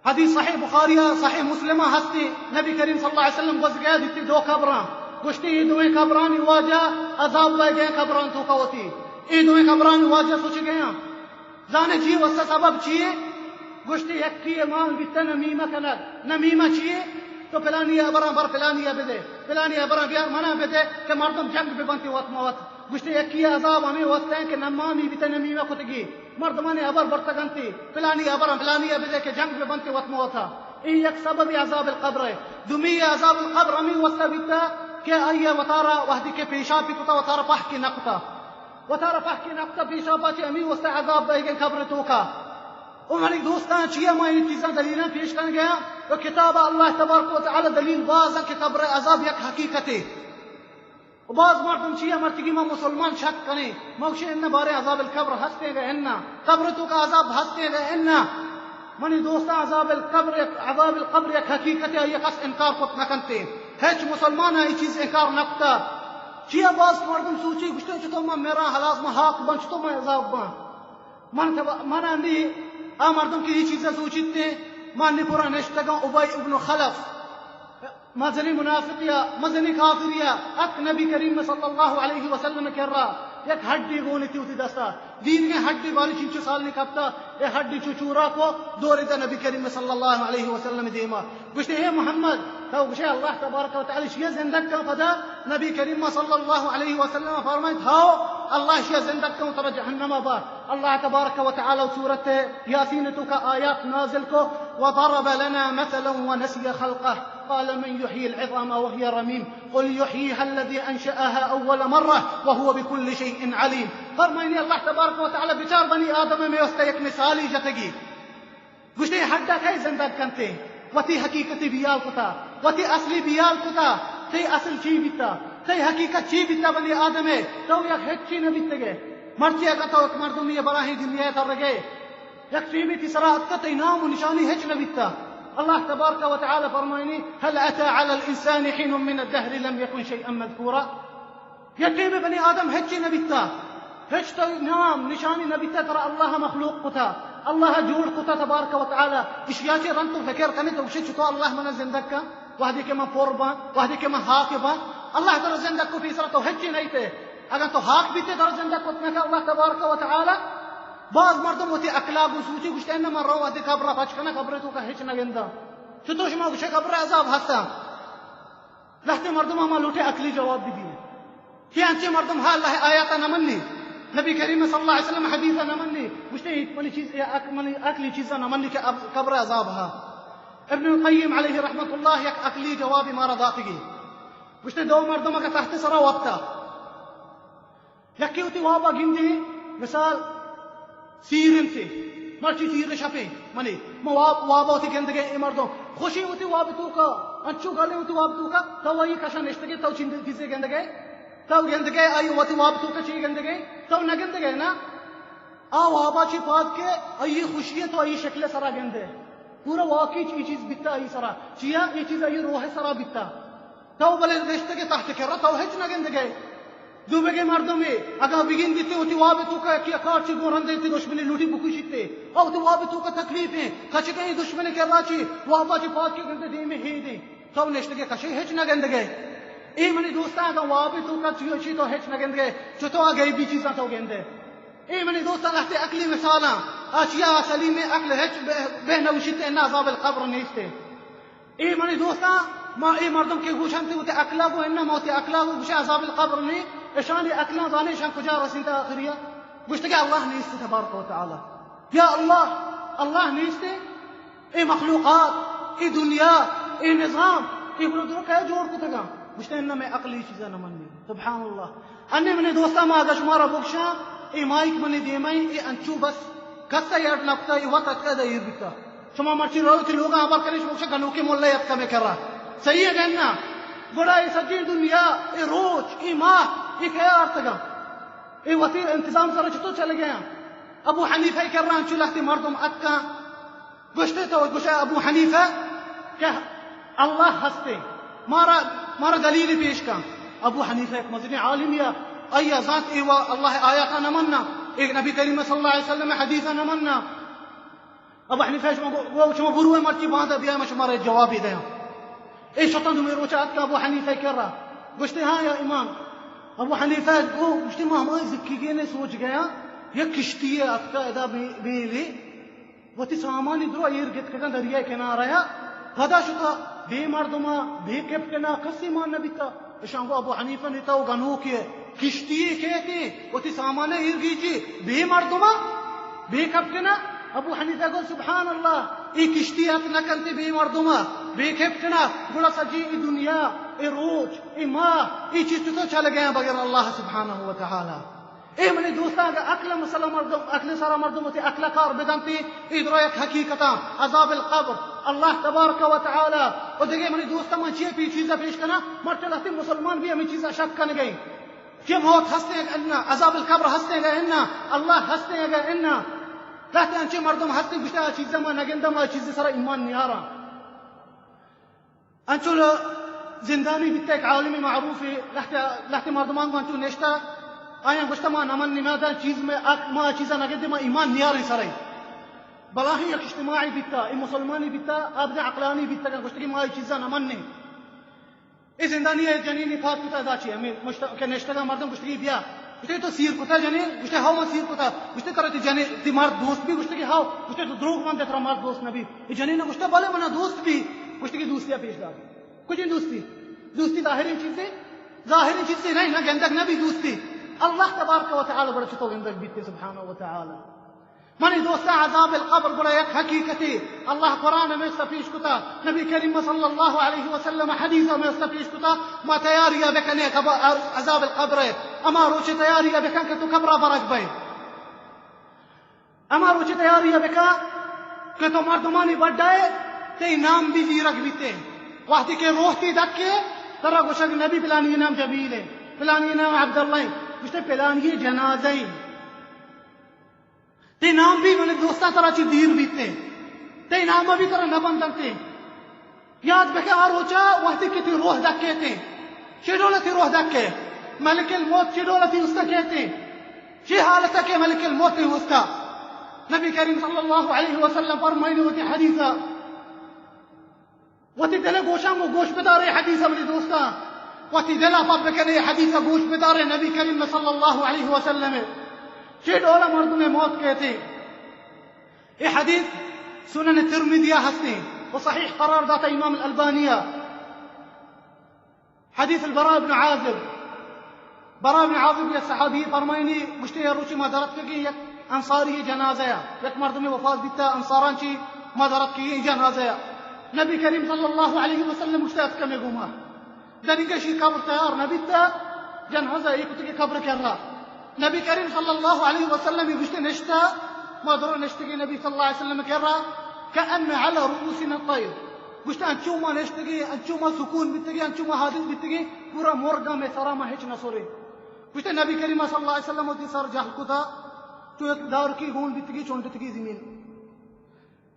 حدیث صحیح بخاری ءَ، صحیح مسلم ءَ ہستی، نبی کریم صلی اللہ علیہ وسلم گوزگ ءَ دیتی دو قبراں، گوشتی، اے دوئیں قبرانی واجہ عذاب بئیگ ءَ ایں قبرانی توکا وتی، اے دوئیں قبرانی واجہ سوچگ ءَ ایں۔ زانے چی واسطہ، سبب چی اے؟ گوشتی، یکی ءِ مان بیتہ نمیمہ کنگ۔ نمیمہ چی اے؟ تو پلانی ءِ ہبراں بر، پلانی ءَ بدے، پلانی ءِ ہبراں بیار، منا بدے کہ مردم جنگ بہ بنتی وت ما وت۔ گوشتی، یکی ءِ عذاب ہمے واسطہ ایں کہ نمامی بیتہ، نمیمہ کتگی، مردمانی ہبر برتگ انتی، پلانی ءِ ہبراں پلانی ءَ بدے کہ جنگ بہ بنتی وت ما وتا۔ اے یک سبب عذاب القبر اے۔ دومی عذاب القبر ہمے واسطہ بیتہ کہ آئی ءَ وتارا وہدی کہ پیشاپی کتا، وتارا پہکی نہ کتا۔ وتارا پہکی نہ کتا، پیشاپا چہ ہمے واسطہ عذاب دئیگ ءَ ایں قبر ءِ توکا۔ او منی دوستاں، چیا ما اے چیزاں دلیلاں پیش کنگ ءَ آں؟ و کتاب ءَ اللہ تبارک و تعالی دلیل باز ایں کہ قبر ءِ عذاب یک حقیقتے۔ و باز مردم چیا مرچیگی ما مسلمان شک کنیں، ما گوشیں اناں باریں عذاب القبر ہستیں گا اناں، قبر ءِ توکا عذاب ہستیں گا اناں۔ منی دوستاں، عذاب القبر یک، عذاب القبر یک حقیقتے، آئی ءَ کس انکار کت نہ کنتے۔ ہچ مسلمان ءَ اے چیز انکار نہ کتا۔ چیا باز مردم سوچی، گوشتے، چطور من مراں، ہلاس من ہاک باں، چطور من عذاب باں؟ من تب-، من انی آ مردم کہ اے چیز ءَ سوچیت، من انی پورا نشتگاں، ابی ابن خلف، مزنیں منافقے ءَ، مزنیں کافرے ءَ، اتک نبی کریم صلی اللہ علیہ وسلم ءِ کرا، یک ہڈے گون اتی وتی دستا، دیرگیں ہڈے باری چنچو سال نہ کپتا، اے ہڈے چو چورا کو، دور دا نبی کریم صلی اللہ علیہ وسلم ءِ دیما۔ گوشتے، اے محمد، تو گوشے اللہ تبارک و تعالی شیا زندگ کن؟ پدا نبی کریم صلی اللہ علیہ وسلم فرمائیت، ہاؤ، اللہ شیا زندگ کن، ترا جہنم ءَ بار۔ اللہ تبارک و تعالی سورت یاسین ءِ توکا آیات نازل کو، وضرب لنا مثلا ونسي خلقه قال من يحيي العظام وهي رميم قل يحييها الذي أنشأها أول مرة وهو بكل شيء عليم۔ فرمائنی اللہ تبارک و تعالی، بچار بنی آدم ءَ مئے واسطہ یک مثالے جتگی۔ گوشتے، ہڈا کئے زندگ کنتے؟ وتی حقیقتے بیال کتا، وتی اصلے بیال کتا۔ تئی اصل چی بیتا؟ تئی حقیقت چی بیتا بنی آدم ءِ؟ تو یک ہچی نہ بیتگے۔ مرچی اگاں تو یک مردمے ءَ براہیں دنیا ءَ ترگے، یک ٹیمے تئی سرا اتکا، تئی نام و نشانی ہچ نہ بیتا۔ اللہ تبارک و تعالی فرمائنی، هل أتى على الإنسان حين من الدهر لم يكن شيئا مذكورا۔ یک ٹیمے بنی آدم ہچی نہ بیتا، ہچ تو نام نشانی نہ بیتا، ترا اللہ مخلوق کتا، اللہ جوڑ کتا تبارک و تعالی۔ اشیا چہ رند تو فکر کنے تو گوشے، چطور اللہ منا زندگ کن؟ وہدے کہ من پر باں، وہدے کہ من ہاک باں، اللہ ترا زندگ کو، پیسرا تو ہچی نہ ایتے۔ اگاں تو ہاک بیتے، ترا زندگ کت نہ کن اللہ تبارک و تعالی۔ باز مردم وتی عقلا گوں سوچی، گوشتے، اناں من رو وہدے قبرا پچ کناں، قبر توکا ہچ نہ گنداں۔ چطور شما گوشے قبر عذاب ہستا؟ لہتے مردم ہما لوٹے عقلی جواب بدیے۔ کہ انچیں مردم ہا اللہ آیاتا نہ منی، نبی کریم صلی اللہ علیہ وسلم حدیثا نہ منی، گوشتے، اے منی چیز، اے عق-، منی عقلی چیزا نہ منی کہ اب قبر عذاب ہا۔ ابن القیم علیہ رحمت اللہ یک عقلی جوابے مارا داتگی۔ گوشتے، دو مردم اگاں تخت سرا وپتا، یکے وتی وابا گندی، مثال، سیر انت، مرچی سیر شپے، منی، ما واب، وابا وتی گندگے، اے مردم خوشی وتی واب توکا، انچو گلے وتی واب توکا، تو وہی کشا نشتگے، تو چند چیزے گندگے، تو گندگے، آئی وتی واب توکا چی گندگے، تو نہ گندگے نا؟ آ وابا چی پاد کے، آئی خوشی تو آئی شکل سرا گندے۔ پورا واقعی چی چیز بیتا آئی سرا، چیا اے چیز آئی روح سرا بیتا۔ تو بلے نشتگے تخت کرا، تو ہچ نہ گندگے۔ دوبگے مردمے، اگاں بگندیتے وتی واب توکا یکے کارچے گوں رندے، تی دشمنے لوٹی بکشیتے۔ او وتی واب توکا تکلیف ایں، کچکے دشمنے کرا چی، وابا چی پاد کے گندے دیمے ہیدے۔ تو نشتگے کشے ہچ نہ گندگے۔ اے منی دوستاں، اگاں واب توکا چی، چی تو ہچ نہ گندگے، چتو آ غیبی چیزاں تو گندے۔ اے منی دوستاں، لہتے عقلی مثالاں، آ چیا سلیم عقل ہچ بہ، بہ نہ گوشیتے، انا عذاب القبر نیستے۔ اے منی دوستاں، ما اے مردم کہ گوشنت وتی عقلا گو، اناں ما وتی عقلا گو، گوشے عذاب القبر نی، اشانی عقلاں زانے اشاں کجا رسینتا آخریا؟ گوشتگے اللہ نیست تبارک و تعالی۔ یا اللہ، اللہ نیست؟ اے مخلوقات، اے دنیا، اے نظام، اے بلو درو کئے جوڑ کتگاں؟ گوشتے اناں مئے عقل اے چیزا نہ منی۔ سبحان اللہ۔ انی منی دوستاں، ما اگاں شمارا بگشاں، اے مائیک منی دیمائی، اے انچو بس کسا ایڈ نہ کتا، اے وت اتکا دا ایر بیتا۔ شما مرچی رو وتی لوگاں ہبر کنے، شما گوشے گنوکیں ملا اتکا مئے کرا۔ صحیح ہے کہ نا؟ گڑا اے سجیں دنیا، اے روچ، اے ماہ، اے کئے آرتگا؟ اے وتی انتظام سرا چطور چلگیا؟ ابو حنیفہ کرا انچو لہتے مردم اتکاں۔ گوشتے تو، گوشے ابو حنیفہ کہ اللہ ہستے، مارا، مارا دلیل پیش کن۔ ابو حنیفہ یک مزنیں عالمے ات، آئی ءَ زانت اے وا اللہ ءِ آیاتاں نہ مناں، اے نبی کریم صلی اللہ علیہ وسلم ءِ حدیثاں نہ مناں۔ ابو حنیفہ ءَ شما گو-، گو-، شما برو مرچی باندا بیا، من شمارا جوابے دیاں۔ اے شتاں دومی روچ ءَ اتک ابو حنیفہ ءِ کرا۔ گوشتے، ہاں یا امام۔ ابو حنیفہ ءَ گو-، گوشتے، ما ہمائی زکیگینے سوچ گیاں، یک کشتی ءَ اتکا ادا بے-، بیلے۔ وتی سامانی درا ایر گتکگاں دریائے کنارہ ءَ، پدا شتا بے مردما، بے کپٹنا، کسی مان نہ بیتا۔ اشاں گو ابو حنیفہ، نی تو گنوکے ئے، کشتی یے کیتے، وتی سامان ایر گیجی، بے مردما، بے کپٹنا۔ ابو حنیفہ گو سبحان اللہ، اے کشتی ات نہ کنتے بے مردما، بے کپٹنا، گڑا سجی اے دنیا، اے روچ، اے ماہ، اے چیز تو چل گئے بغیر اللہ سبحانہ و تعالی۔ اے منی دوستاں، اگہ عقل مسئلہ مردم، عقل سرا مردم وتی عقل کار بدنتی، اے درا یک حقیقتاں، عذاب القبر، اللہ تبارک و تعالی۔ و دگہ منی دوستاں، من چیئے پی چیزا پیش کناں، مرچی لہتے مسلمان بھی ہمیں چیزا شک کنگئے۔ کہ موت ہستیں اگہ انا، عذاب القبر ہستیں اگہ انا، اللہ ہستیں اگہ انا۔ لہتے انچیں مردم ہستیں گوشتے آ چیزا ما نگندم، آ چیز سرا ایمان نیاراں۔ انچو زندانی بیتا، یک عالم معروفے، لہتے، لہتے مردمان گوں انچو نشتا، آیاں گوشتا ما نمن نماداں چیز میں، ما چیزا نگندے، ما ایمان نیاریں سرے۔ بلاہیں یک اجتماعی بیتا، اے مسلمانی بیتا، آ بزاں عقلانی بیتا، گوشتا کہ ما اے چیزا نمنیں۔ اے زندانی ءَ جنینے پاد کتا، ادا چی ہمیں مشت-، کہ نشتگاں مردم گوشتگی بیا۔ گوشتے تو سیر کتا جنین؟ گوشتے ہاو من سیر کتا۔ گوشتے ترا تی جنین، تی مرد دوست بی؟ گوشتے کہ ہاو۔ گوشتے تو دروگ بندے، ترا مرد دوست نبی۔ اے جنین گوشتے بلے منا دوست بی۔ گوشتے کہ دوستی ءَ پیش دار۔ کجیں دوستی؟ دوستی ظاہریں چیزے؟ ظاہریں چیزے نہیں، نہ گندگ نبی دوستی۔ اللہ تبارک و تعالی گڑا چتو گندگ بیتے سبحانہ و تعالی۔ منی دوستاں، عذاب القبر گڑا یک حقیقتے۔ اللہ قرآن ءَ ہمے سرا پیش کتا، نبی کریم صلی اللہ علیہ وسلم ءِ حدیث ءَ ہمے سرا پیش کتا۔ ما تیاری ءَ بکنیں قبر، عذاب القبر ءِ۔ ہما روچے تیاری ءَ بکن کہ تو قبر ءَ برگ بئے۔ ہما روچے تیاری ءَ بکن کہ تو مردمانی بڈا ئے، تئی نام بھی زیرگ بیتے۔ وہدے کہ روح تئی دکے، ترا گوشگ نبی پلانی نام جمیل ہے، پلانی نام عبداللہ ہے، گوشتے پلانی جنازہ ہے۔ تئی نام بھی منی دوستاں ترا چی دیر بیتے، تئی نام بھی ترا نہ بندنتے۔ یاد بکن آ روچا وہدے کہ تئی روح دکیتے، چے ڈولا تئی روح دکے؟ ملک الموت چے ڈولا تئی استا کیتے؟ چے حالتا کہ ملک الموت تئی استا؟ نبی کریم صلی اللہ علیہ وسلم فرمائنی وتی حدیثا، وتی دل ءِ گوشاں گوں گوش بدارے حدیث ءَ منی دوستاں۔ وتی دل ءَ پہ بکنے حدیث ءَ گوش بدارے نبی کریم صلی اللہ علیہ وسلم ءِ۔ چے ڈول ءَ مردم ءِ موت کیتے۔ اے حدیث سنن ترمذی ءَ ہستیں و صحیح قرار داتا امام الالبانی ءَ۔ حدیث البراء بن عازب۔ براء بن عازب یک صحابی فرمائنی، گوشتے، یک روچے ما درتکگیں یک انصاری جنازہ ءَ، یک مردمے وفات بیتا، انصاراں چی ما درتکگیں جنازہ ءَ۔ نبی کریم صلی اللہ علیہ وسلم گوشتے اتکا مئے گوما۔ دنیگہ شی قبر تیار نہ بیتا، جنازہ اے کتگی قبر کرا۔ نبی کریم صلی اللہ علیہ وسلم گوشتے نشتا، ما درو نشتگی نبی صلی اللہ علیہ وسلم کرا، کأن علی رؤوسنا الطیر۔ گوشتے انچو ما نشتگی، انچو ما سکون بیتگی، انچو ما حادث بیتگی، پورا مرگا مئے سرا، ما ہچ نہ سرے۔ گوشتے نبی کریم صلی اللہ علیہ وسلم وتی سر جہل کتا، چو یک دارکی گون بیتگی، چونڈتگی زمین۔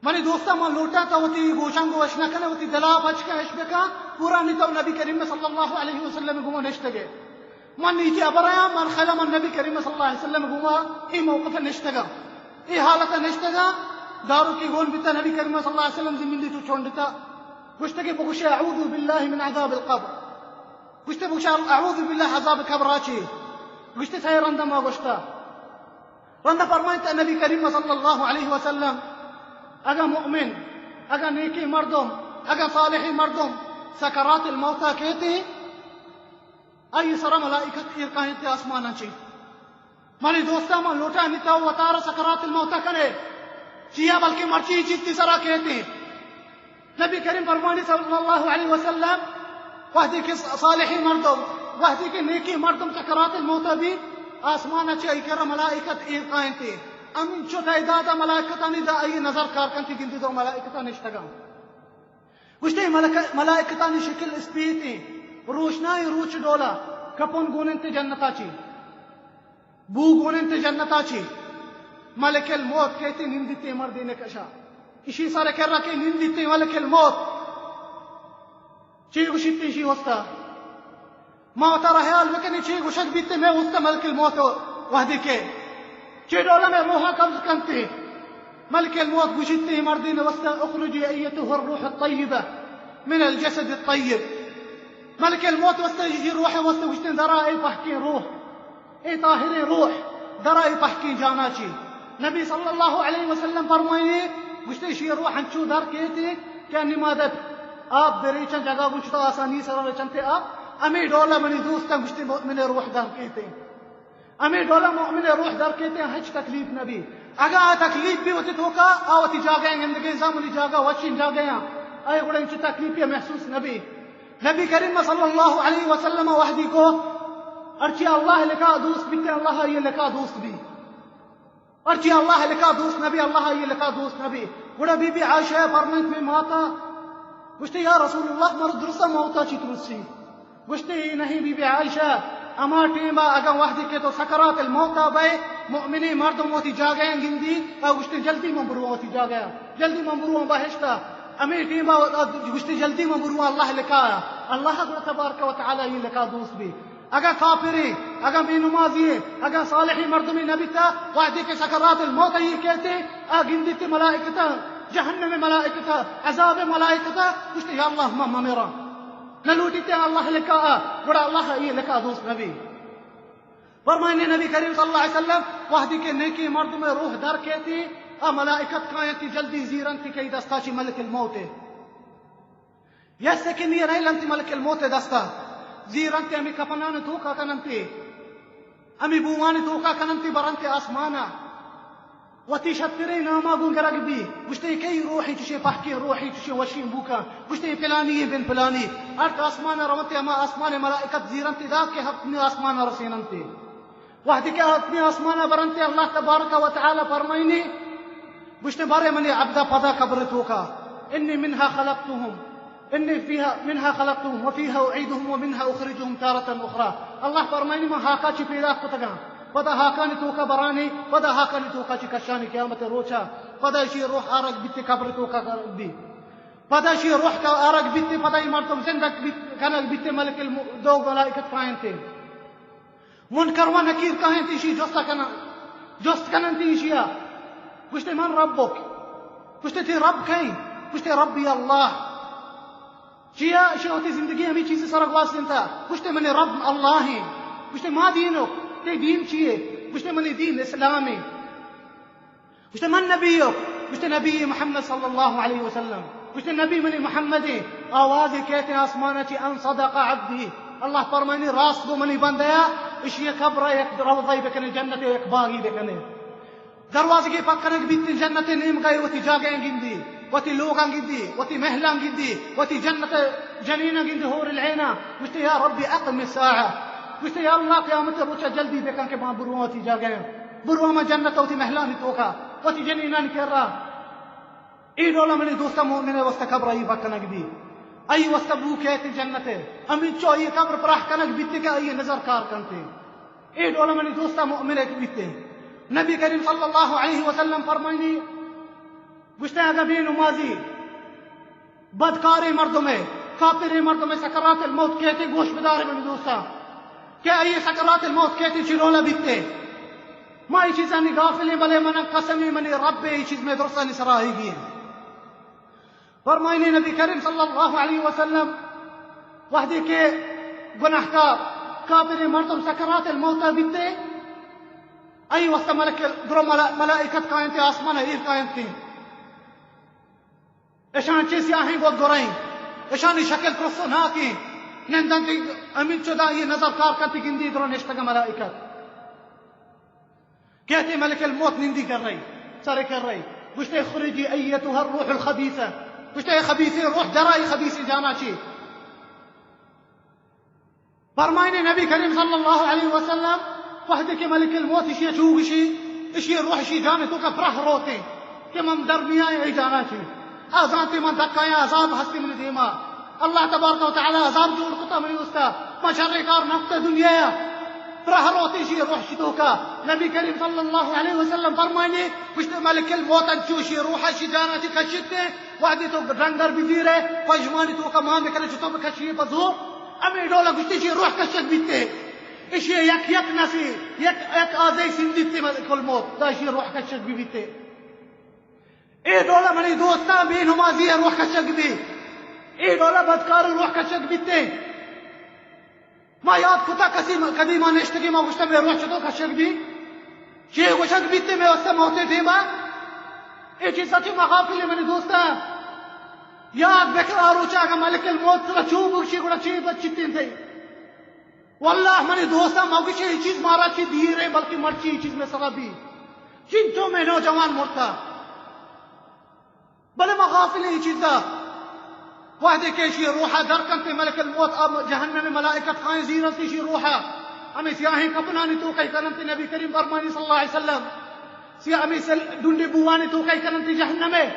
منی دوستاں، من لوٹاں تو وتی گوشاں گوں اش نہ کنے، وتی دلا پچ کن، اش بکن، پورا نی تو نبی کریم صلی اللہ علیہ وسلم گوما نشتگے۔ من نیچے ابر آیاں، من خیالا من نبی کریم صلی اللہ علیہ وسلم گوما اے موقف نشتگا، اے حالت نشتگا، دارو کی گون بیتا، نبی کریم صلی اللہ علیہ وسلم زمین دی تو چونڈتا، گوشتگے بگوشے اعوذ باللہ من عذاب القبر۔ گوشتے بگوشے اعوذ باللہ عذاب قبر آ چی؟ گوشتے سئے رندا ما گوشتا۔ رندا فرمائتا نبی کریم صلی اللہ علیہ وسلم، اگا مؤمن، اگا نیکی مردم، اگا صالحی مردم سکرات الموتا کیتے، آئی سرا ملائکت ایر کائنتے آسمانا چی۔ منی دوستاں، من لوٹاں نی تو وتارا سکرات الموت کنے۔ چیا بلکہ مرچی اے چیز تئی سرا کیتے۔ نبی کریم فرمانی صلی اللہ علیہ وسلم، وہدے کہ صالحی مردم، وہدے کہ نیکی مردم سکرات الموت بی، آسمان چہ ای کرا ملائکت ایر کائنتے۔ امین چو تعداد ملائکتانی دا ای نظر کار کنتی گندی دو ملائکتان نشتگاں۔ گوشتے ملک-، ملائکتانی شکل اسپیتیں، روشنائیں روچ ڈولا، کپن گون انت جنتا چی۔ بو گون انت جنتا چی۔ ملک الموت کیتے نندیتے مردین کشا۔ اشی سر کرا کہ نندیتے ملک الموت۔ چی گوشیت اشی واسطہ؟ ما وتارا حیال بکنیں چی گوشگ بیت، مئے واسطہ ملک الموت وہدے کہ چی ڈولا مئے روحا قبض کنتے، ملک الموت گوشیت اے مردین واسطہ: اخرجی ایتها الروح الطیبہ من الجسد الطیب۔ ملک الموت واسطہ، اے روح واسطہ گوشتے، درا اے پہکیں روح، اے طاہریں روح، درا اے پہکیں جانا چی۔ نبی صلی اللہ علیہ وسلم فرمائیے، گوشتے، شی روح انچو در کیتے کہ انی مادت آپ بریچن جگہ گوشتا آسانی سر رچنتے آپ، ہمیں ڈولا منی دوستاں گوشتے مؤمن روح در کیتے۔ ہمیں ڈولا مؤمن روح در کیتے، ہچ تکلیف نبی۔ اگاں آ تکلیف بی وتی توکا، آ وتی جاگہ گندگیں، زامنی جاگہ، وشین جاگہ، آئے گڑا انچو تکلیفی محسوس نبی۔ نبی کریم صلی اللہ علیہ وسلم وہدی کو، ہرچی اللہ لکا دوست بیتے، اللہ آئی لکا دوست بی۔ ہرچی اللہ لکا دوست نبی، اللہ آئی لکا دوست نبی۔ گڑا بی بی عائشہ فرمائیت، مئے ماتا گوشتے، یا رسول اللہ، مر درسا موتا چی ترسی؟ گوشتے، اے نہیں بی بی عائشہ، ہما ٹیما اگاں وہدے کہ تو سکرات الموتا بئے، مؤمنیں مردم وتی جاگہ گندی، آ گوشتے، جلدی من برواں وتی جاگہ، جلدی من برواں بہشتا۔ ہمیں ٹیما گوشتے، جلدی من برواں اللہ لکا، اللہ گڑا تبارک و تعالی یہ لکا دوست بی۔ اگاں کافرے، اگاں بے نمازی، اگاں صالحیں مردمے نہ بیتا، وہدے کہ سکرات الموت یہ کہتے، آ گندیتے ملائکتا، جہنم ملائکتا، عذاب ملائکتا، گوشتے، یا اللہ، ما ممیراں۔ نہ لوٹیتے اللہ لکا، گڑا اللہ یہ لکا دوست نبی۔ فرمائنے نبی کریم صلی اللہ علیہ وسلم، وہدے کہ نیکیں مردم روح در کیتے، آ ملائکت کاینتی جلدی زیرنتی کہ ای دستا چی ملک الموت ہے۔ یک سیکنڈے رہلنتی ملک الموت دستا، زیرنتی ہمیں کپنان توکا کننتی، ہمیں بومان توکا کننتی برنتی آسمانا۔ وتی شتریں ناما گوں گرگ بی، گوشتے کئی روحی چشیں پہکیں روحی چشیں وشیں بوکا، گوشتے پلانی بن پلانی۔ ہر آسمانا رونتی ہما آسمان ملائکت زیرنتی دا کہ ہفتمی آسمانا رسیننتی۔ وہدے کہ ہفتمی آسمانا برنتے اللہ تبارک و تعالی فرمائنی، گوشتے، بارے منی عبدا پدا قبر توکا، انی منها خلقتهم، انی فیها، منها خلقتهم وفیها اعیدهم ومنها اخرجهم تارة اخری۔ اللہ فرمائنی، من ہاکا چی پیدا کتگاں، پدا ہاکانی توکا برانی، پدا ہاکانی توکا چی کشانی قیامت روچا، پدا اشی روح آرگ بیتے قبر توکا بی، پدا اشی روح کا آرگ بیتے، پدا ای مردم زندگ بیت، کنگ بیتے ملک الم-، دو ملائکت کاینتے۔ منکر و نکیر کاینت ایشی جست کنن، جست کننت ایشیا۔ گوشتے، من ربک؟ گوشتے، تئی رب کئیں؟ گوشتے، ربی اللہ۔ چیا؟ ایشی وتی زندگی ہمیں چیز سرا گواستنتا۔ گوشتے، منی رب اللہ ہیں۔ گوشتے، ما دینک؟ تئی دین چیے؟ گوشتے، منی دین اسلام ہے۔ گوشتے، من نبیک؟ گوشتے، نبی محمد صلی اللہ علیہ وسلم۔ گوشتے، نبی منی محمد ہے۔ آوازے کئیت آسمانا چی، ان صدق عبدی۔ اللہ فرمائنی، راست گو منی بندیا، اشی قبر یک روضہ بکنے، جنت یک باغی بکنے۔ دروازگی پک کنگ بیت، جنت نیمگا وتی جاگہ گندی، وتی لوگاں گندی، وتی محلاں گندی، وتی جنت جنیناں گندی، حور العینا۔ گوشتے، یا ربی اقم الساعہ۔ گوشتے، یا اللہ، قیامت روچا جلدی بکن کہ ما برواں وتی جاگہ، برواں ما جنت وتی محلانی توکا، وتی جنینانی کرا۔ اے ڈولا منی دوستا مومن واسطہ قبر آئی پک کنگ بی، آئی واسطہ بو کئیت جنت۔ ہمینچو آئی قبر پراہ کنگ بیتے کہ آئی نظر کار کنتے۔ اے ڈولا منی دوستا مومن ایک بیتے۔ نبی کریم صلی اللہ علیہ وسلم فرمائنی، گوشتے، اگا بے نمازی، بدکاریں مردمے، کافریں مردمے سکرات الموت کئیتے، گوش بدارے منی دوستا کہ آئی سکرات الموت کئیتے چی ڈولا بیتے۔ ما اے چیزانی غافلیں، بلے من قسمی منی رب اے چیز مئے درستانی سرا آئیگی۔ فرمائنی نبی کریم صلی اللہ علیہ وسلم، وہدے کہ گناہکار کافریں مردم سکرات الموت بیتے، آئی واسطہ ملک، درو ملا-، ملائکت کاینتے، آسمان ایر کاینتے۔ اشان چے سیاہیں گوت گرائیں، اشانی شکل ترسناکیں، نندنتی ہمینچو دا یہ نظر کار کنتی گندی درو نشتگ ملائکت۔ کئیتے ملک الموت نندی کر رہی، سرے کر رہی۔ گوشتے، اخرجی ایتها الروح الخبیثہ۔ گوشتے، اے خبیثیں روح، درا اے خبیثیں جانا چی۔ فرمائنے نبی کریم صلی اللہ علیہ وسلم، وہدے کہ ملک الموت اشی چو گشی، اشی روح اشی جان توکا پراہ روتے کہ من در میاں اے جانا چی۔ آ زانتے من دکایاں، عذاب ہستی منی دیما۔ اللہ تبارک و تعالی عذاب جوڑ کتا منی استا۔ ما شریں کار نکتا دنیا یا۔ پراہ روتے اشی روح اشی توکا۔ نبی کریم صلی اللہ علیہ وسلم فرمائنی، گوشتے، ملک الموت انچو اشی روح اشی جانا چی کشتے، وہدے تو ڈنگر بزیرے، پژمانی توکا مان بکنے، چطور بکشی پزو۔ ہمے ڈولا گوشتے، اشی روح کشگ بیتے، اشی یک یک نسی، یک یک آزے سندیتے ملک الموت، دا اشی روح کشگ بی بیتے۔ اے ڈولا منی دوستاں، بے نمازی روح کشگ بی، اے ڈولا بدکار روح کشگ بیتے۔ ما یاد کتا کسی م-، کدی ما نشتگی ما گوشتا مئے روح چطور کشگ بی؟ چے گوشگ بیتے مئے واسطہ موتے دیما؟ اے چیز سچی ما غافل منی دوستاں۔ یاد بکن آ روچا اگا ملک الموت ترا چو بگشی گڑا چے بچتیں تئی؟ واللہ منی دوستاں، مگوشے اے چیز مارا چی دیرے، بلکہ مرچی اے چیز مئے سرا بی۔ چنچو مئے نوجوان مرتا۔ بلے ما غافل ایں اے چیزا۔ وہدے کہ اشی روحا در کنتے ملک الموت، اب جہنم ملائکت کائیں زیرنتے اشی روحا۔ ہمیں سیاہیں کپنانی توکا کننتے، نبی کریم فرمانی صلی اللہ علیہ وسلم۔ سیاہ ہمیں سل-، ڈنڈے بوانی توکا کننتے جہنمے۔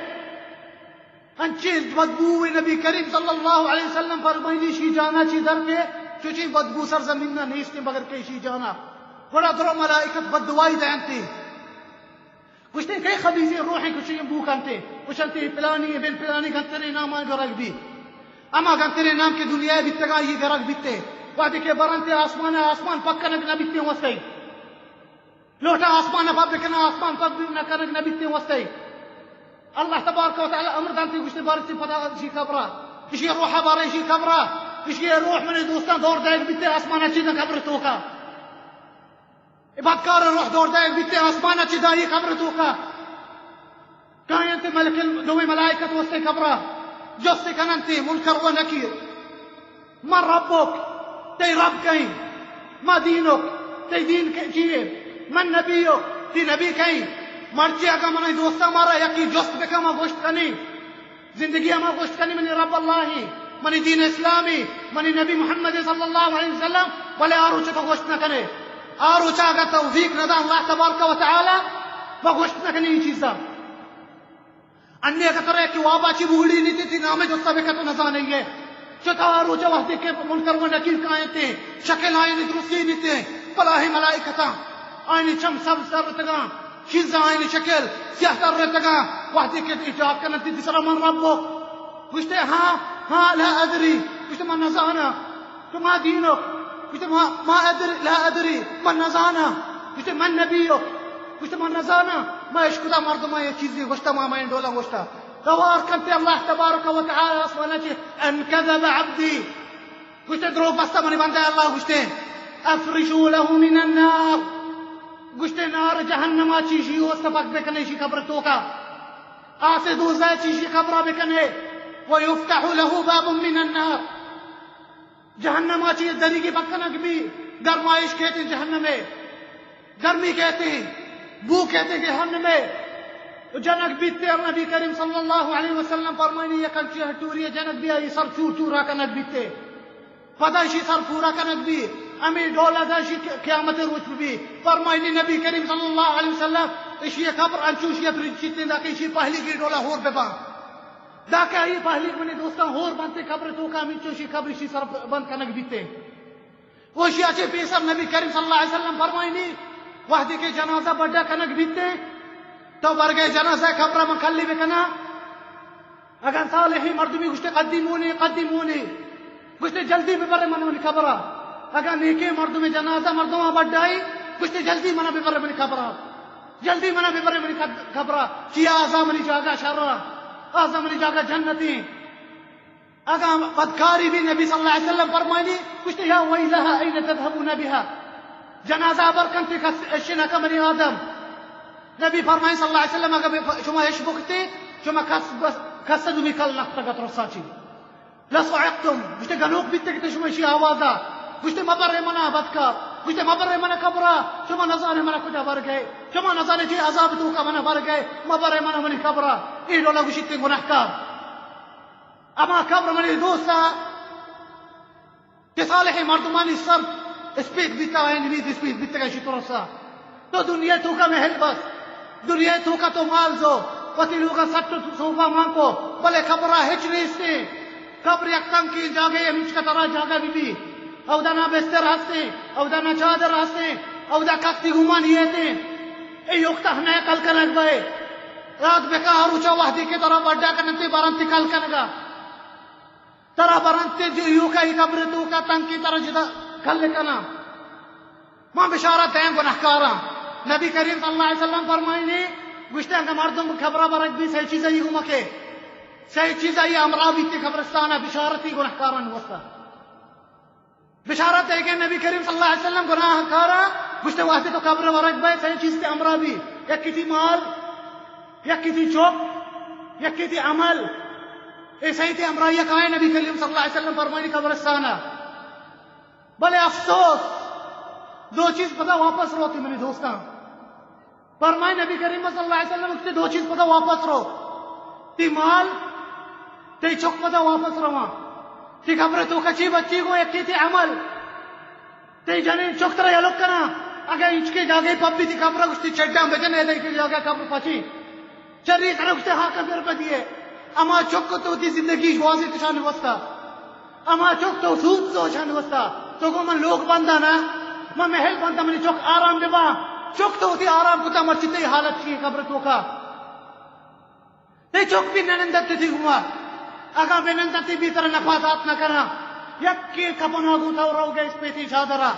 انچیں بدبوئے، نبی کریم صلی اللہ علیہ وسلم فرمائنی، شی جانا چی در کے، چوچیں بدبو سرزمین نا نیستیں بگر کہ شی جانا۔ گڑا درو ملائکت بددعائی دینتے۔ گوشتے، کئی خبیثیں روحیں کچیں بو کنتے؟ گوشنتے، پلانی بن پلانی گنتریں ناما گرگ بی۔ ہما گنتریں نام کہ دنیا بیتگا، یہ گرگ بیتے۔ وہدے کہ برنتے آسمان، آسمان پک کنگ نہ بیتے وسے۔ لوٹا آسمان ء پد بکناں، آسمان پد نہ کنگ نہ بیتیں واسطے۔ اللہ تبارک و تعالی امر دانتے، گوشتے بارے چی پدا اشی قبرا، اشی روح بارے اشی قبرا، اشی روح منی دوستاں دور دائگ بیتے آسمان ء چیداں قبر توکا۔ اے بدکار روح دور دائگ بیتے آسمان ء چیداں ای قبر توکا۔ کاینت ملک ال-، دوئیں ملائکت وستے قبرا جست کننت، منکر و نکیر، من ربک، تئی رب کئیں؟ ما دینک، تئی دین ک-، چیے؟ من نبیک، تئی نبی کئیں؟ مرچی اگاں منی دوستاں مارا یکی جست بکن، ما گوشت کنی، زندگی ما گوشت کنی منی رب اللہ ہیں، منی دین اسلامی، منی نبی محمد صلی اللہ علیہ وسلم، بلے آ روچ تو گوشت نہ کنے۔ آ روچ اگاں توفیق نہ دا اللہ تبارک و تعالی، ما گوشت نہ کنی اے چیزا۔ انی اگہ ترا یکے وابا چی بوڑی نیتی، تئی نام جستا بکت و نزانگے۔ چتا روچ وقتی کہ منکر و نکیر کاینتے، شکل آئینی درستی نیتے، بلاہیں ملائکتاں، آئینی چم سبز ترتگاں، چیزاں آئینی شکل سیاہ ترتگاں، وقتی کہ اجاب کننتی، تئی سرا من ربک۔ گوشتے، ہاں، ہاں، لا ادری۔ گوشتے، من نزاناں۔ تو ما دینک؟ گوشتے، ما، ما ادری، لا ادری، من نزاناں۔ گوشتے، من نبیک؟ گوشتے، من نزاناں۔ ما اشکتا مردماں یہ چیزی گوشتا، ما، ما این ڈولا گوشتا۔ توار کنتے اللہ تبارک و تعالی آسمانا چی، ان کذب عبدی۔ گوشتے، دروگ بستا منی بندہ، اللہ گوشتے، افرشوا له من النار۔ گوشتے، نار جہنما چی شی وستا پک بکنے شی قبر توکا۔ آس دوزہ چی شی قبرا بکنے۔ ویفتح له باب من النار۔ جہنم ء چہ دریگے پکنگ بی، گرمائش کہتے ہیں جہنم ء، گرمی کہتے ہیں، بو کہتے ہیں جہنم ء۔ جنگ بیتے، اور نبی کریم صلی اللہ علیہ وسلم فرمائنی، یک انچی ٹوری جنگ بی، آئی سر چور چور را کنگ بیتے۔ پدا اشی سر پورا کنگ بی، ہمیں ڈول ادا اشی قیامت روچ بی۔ فرمائنی نبی کریم صلی اللہ علیہ وسلم، اشی قبر انچوشی ات رچیتے دا کہ اشی پہلی کی ڈولا ہور ببا۔ داکہ آئی پہلیگ منی دوستاں ہور بنتے قبر توکا، ہمینچو شی قبر شی سر بند کنگ بیتے۔ اوشی اچے پیسر نبی کریم صلی اللہ علیہ وسلم فرمائنی، وہدے کہ جنازہ بڈا کنگ بیتے، تو برگئے جنازہ قبر من کلی بکنا۔ اگاں صالحی مردمی گوشتے، قدیمونی، قدیمونی، گوشتے، جلدی ببرے من منی قبرا۔ اگاں نیکیں مردمی جنازہ مردماں بڈائی، گوشتے، جلدی منا ببرے منی قبرا۔ جلدی منا ببرے منی قد-، قبرا۔ چیا آزا منی جاگہ شرا، آزا منی جاگہ جنتی۔ اگاں بدکاری بی، نبی صلی اللہ علیہ وسلم فرمائنی، گوشتے، یا ویلہا این تذهبون بها؟ جنازہ بر کنتے کس اش نہ کن بنی آدم۔ نبی فرمائنی صلی اللہ علیہ وسلم، اگاں بے-، شما اش بکتے، شما کس بس، کس دومی کل نختگت رسا چی۔ لصعقتم، گوشتے گنوک بیتے کہ شما اشی آوازا۔ گوشتے مبرے منا بدکار۔ گوشتے مبرے منا قبرا۔ شما نزانے منا کجا برگئے۔ شما نزانے چی عذاب توکا منا برگئے۔ مبرے منا منی قبرا۔ اے ڈولا گوشیتے گناہکار۔ اما قبر منی دوستا کہ صالح مردمانی سر اسپیت بیتا، آیانی مید اسپیت بیتگا شی ترسا۔ تو دنیا توکا محل بس، دنیا توکا تو مال زو، وتی لوگا سٹ و سوبا مان کو، بلے قبرا ہچ نیستے۔ قبر یک تنکیں جاگہے، ہمینچکا ترا جاگہ بی بی۔ اودا نہ بستر ہستے، اودا نہ چادر ہستے، اودا کس تی گمان یے تے۔ اے یوکتا ہمے کل کنگ بئے۔ یاد بکا ہر روچا وہدی کہ ترا بڈا کننتے بارنتے کل کنگا۔ ترا برنت جو یوکا ای قبر توکا تنکی ترا جدا کل کنا۔ ما بشارت دیں گناہکاراں۔ نبی کریم صلی اللہ علیہ وسلم فرمائنی، گوشتے اگا مردم قبرہ برگ بی، سہ چیز ای گمکے، سہ چیز ای امرا بیتی قبرستانا، بشارتی گناہکاران واسطہ۔ بشارت دے کہ نبی کریم صلی اللہ علیہ وسلم گناہ کارا گوشتے، واسطے تو قبر ورگ بے، سہ چیز تے امرا بی، یکی تی مال، یکی تی چوک، یکی تی عمل۔ اے سہ تی امرا یک آئے۔ نبی کریم صلی اللہ علیہ وسلم فرمائنی قبرستانا۔ بلے افسوس، دو چیز پدا واپس روتی منی دوستاں۔ فرمائے نبی کریم صلی اللہ علیہ وسلم کہ دو چیز پدا واپس رو، تی مال، تی چک پدا واپس رواں۔ تی قبر توکا چی بچی گو، یکی تی عمل۔ تی جنین چک ترا یلو کنا، اگہ انچکے جاگے پبی تی قبر گوشتی چڈاں بجن، اے دے کہ جاگہ قبر پچی۔ چری سر گوشتے ہاں قبر پہ دیے۔ اما چک تو تی زندگی گوازی تشان واسطہ۔ اما چک تو سوت تو شان واسطہ۔ تو گو من لوگ بندہ نا، من محل بندہ، منی چک آرام ببا۔ چک تو تی آرام کتا، مرچی تی حالت چی قبر توکا۔ تی چک بھی ننندت تی گما۔ اگا بہ نندتی بھی ترا نفع دات نہ کنا۔ یکی کپنا گو تو رو گئے اسپیتی چادرا۔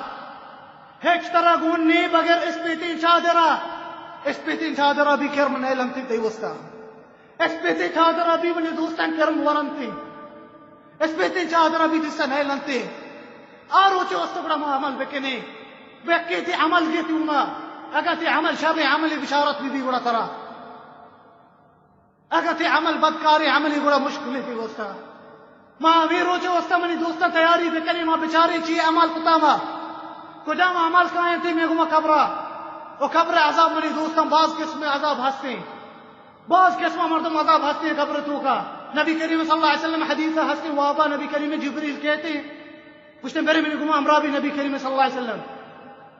ہچ ترا گون نے بغیر اسپیتیں چادرا، اسپیتیں چادرا بھی کرم نیلنتی تی واسطہ۔ اسپیتیں چادرا بھی منی دوستان کرم ورنتی۔ اسپیتیں چادرا بھی دستا نیلنتی۔ آ روچے واسطہ گڑا ما عمل بکنے۔ بکی تی عمل گیتی اونا۔ اگا تی عمل شر عملی بشارت بھی بھی گڑا ترا۔ اگاں تی عمل بدکاریں عملی گڑا مشکلے تی واسطہ۔ ما ہمے روچے واسطہ منی دوستاں تیاری بکنیں، ما بچاریں چی عمل کتا ما۔ کجام عمل کائیں تی میں گما قبرا۔ و قبر عذاب منی دوستاں باز قسم عذاب ہستیں۔ باز قسم مردم عذاب ہستیں قبر توکا۔ نبی کریم صلی اللہ علیہ وسلم حدیث ہستیں، وابا نبی کریم جبریل کہتے، گوشتے، برے منی گما ہمراہ بی۔ نبی کریم صلی اللہ علیہ وسلم۔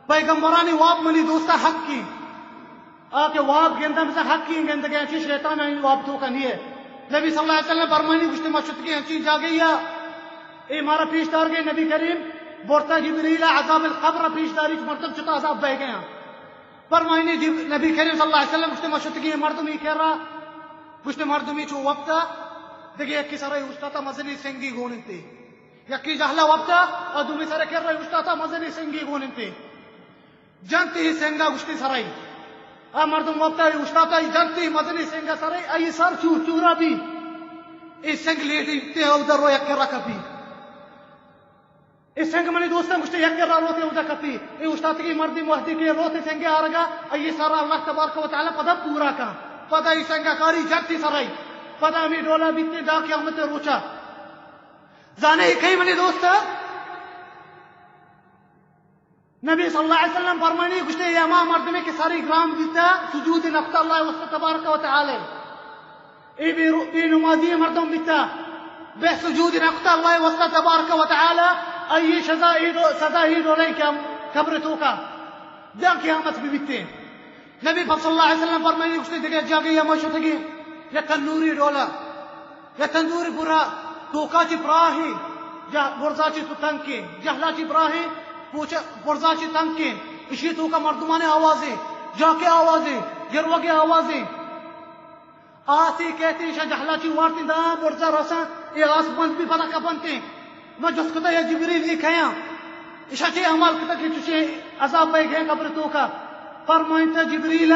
پیغمبرانی واب منی دوستا حق کی۔ آ کہ واب گندہ مثلا حق کی گندگے، انچی شیطان آئی واب توکا نیے۔ نبی صلی اللہ علیہ وسلم فرمانی، گوشتے، ما شتگیں انچی جاگہیا، اے مارا پیش دارگے نبی کریم، برتا جبریل عذاب القبر پیش داری، مردم چتا عذاب بہ گیا۔ فرمائنی جب-، نبی کریم صلی اللہ علیہ وسلم گوشتے، ما شتگیں مردمی کرا، گوشتے، مردمی چو وپتا، دگہ یکی سرا اوشتاتا مزنی سنگی گون انتے۔ یکی جہلا وپتا، آ دومی سر کرا اوشتاتا مزنی سنگی گون انتے۔ جنتی سنگا گوشتی سرائی۔ آ مردم وپتا اوشتاتا جنتی مزنی سنگا سرائی، آئی سر چور چورا بی۔ اے سنگ لیٹی تے او در رو یک کرا کپی۔ اے سنگ منی دوستاں گوشتے یک کرا روتے اودا کپی۔ اے اوشتاتگی مردم وحدی کہ روتے سنگے آرگا، آئی سرا اللہ تبارک و تعالی پدا پورا کن۔ پدا اے سنگا کاری جنتی سرائی۔ پدا ہمیں ڈولا بیتے دا قیامت روچا۔ زانے اے کئی منی دوست؟ نبی صلی اللہ علیہ وسلم فرمانی، گوشتے، اے ہما مردمے کہ سری گران بیتا، سجود نکتا اللہ واسطہ تبارک و تعالی۔ اے بے رو-، بے نمازی مردم بیتا، بے سجود نکتا اللہ واسطہ تبارک و تعالی، آئی سزا اے ڈو-، سزا اے ڈولیں کہ ہم قبر توکا داں قیامت بی بیتے۔ نبی پاک صلی اللہ علیہ وسلم فرمانی، گوشتے، دگہ جاگہے ہما شتگی، یا تندوری ڈولا، یا تندوری برا، توکا چی پراہی، جا-، برزا چی تو تنکی، جہلا چی پراہی، پوچا-، برزا چی تنکی، اشی توکا مردمانی آوازی، جاکے آوازی، گروگی آوازی۔ آسی کہتے، ایشا جہلا چی وارتی داں برزا رساں، اے آس بند بی پدا کپنتے۔ ما جست کتا، یا جبریل، اے کیاں؟ ایشا چے عمل کتا کہ چوشیں عذاب بئے گئے قبر توکا؟ فرمائنتا جبریل،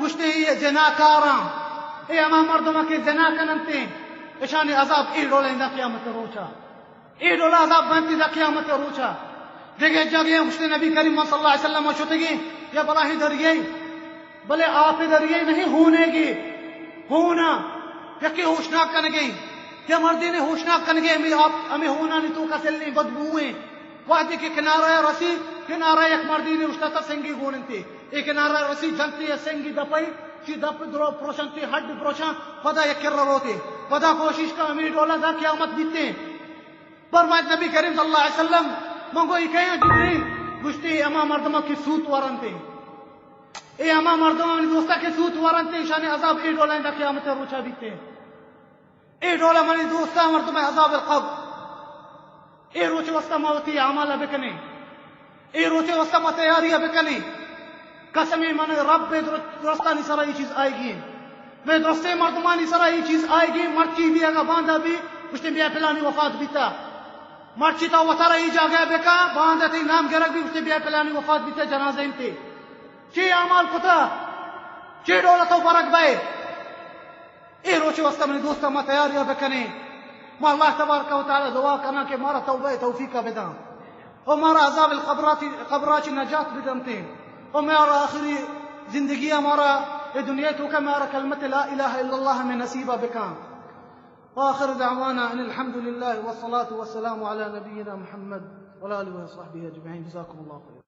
گوشتے، اے زناکاراں، اے ہما مردماں کہ زنا کننتے، ایشانی عذاب اے ڈولیں دا قیامت روچا۔ اے ڈولا عذاب بنتی دا قیامت روچا۔ دگہ جاگہے گوشتے، نبی کریم صلی اللہ علیہ وسلم شتگی یا بلاہیں دریائے، بلے آپ دریائے نہیں، ہونے گی، ہونا، یکے ہوشناک کنگے، یا مردینے ہوشناک کنگے، ہمیں آپ، ہمیں ہونانی توکا سلیں بدبوئیں۔ وہدے کہ کنارہ رسی، کنارہ یک مردینے اوشتاتا سنگی گون انتے۔ اے کنارہ رسی جنتے یا سنگی دپائی، چی دپ درو پروشنتے، ہڈ پروشاں، پدا یک کرا روتے۔ پدا کوشش کا ہمیں ڈولا دا قیامت بیتے۔ فرمائیت نبی کریم صلی اللہ علیہ وسلم، من گو، اے کئے آں جبریل؟ گوشتی، اے ہما مردماں کہ سوت ورنتے۔ اے ہما مردماں منی دوستا کہ سوت ورنتے، ایشانی عذاب اے ڈولیں دا قیامت روچا بیتے۔ اے ڈولا منی دوستا مردم عذاب القبر۔ اے روچ واسطہ ما وتی اعمال بکنیں۔ اے روچ واسطہ ما تیاری بکنیں۔ قسم من رب در-، درستانی سرا اے چیز آئیگی۔ میں درستیں مردمانی سرا اے چیز آئیگی، مرچی بھی اگا باندا بھی گوشتے بیا پلانی وفات بیتا۔ مرچی تو وترا ای جاگہ بکا، باندا تئی نام گرگ بی، گوشتے بیا پلانی وفات بیتا، جنازہ انتے۔ چی اعمال کتا؟ چی ڈولا تو برگ بئے؟ اے روچ واسطہ منی دوستاں ما تیاریاں بکنیں۔ ما اللہ تبارک و تعالی دعا کناں کہ مارا توبہ توفیق بداں و مارا عذاب القبرات، قبراچی نجات بدنتیں و مارا آخری زندگی مارا اے دنیا توکا مارا کلمت لا الہ الا اللہ ہمیں نصیبہ بکاں۔ وآخر دعوانا ان الحمد للہ والصلاة والسلام علی نبینا محمد وعلی آلہ وصحبہ اجمعین۔ جزاکم اللہ خیر۔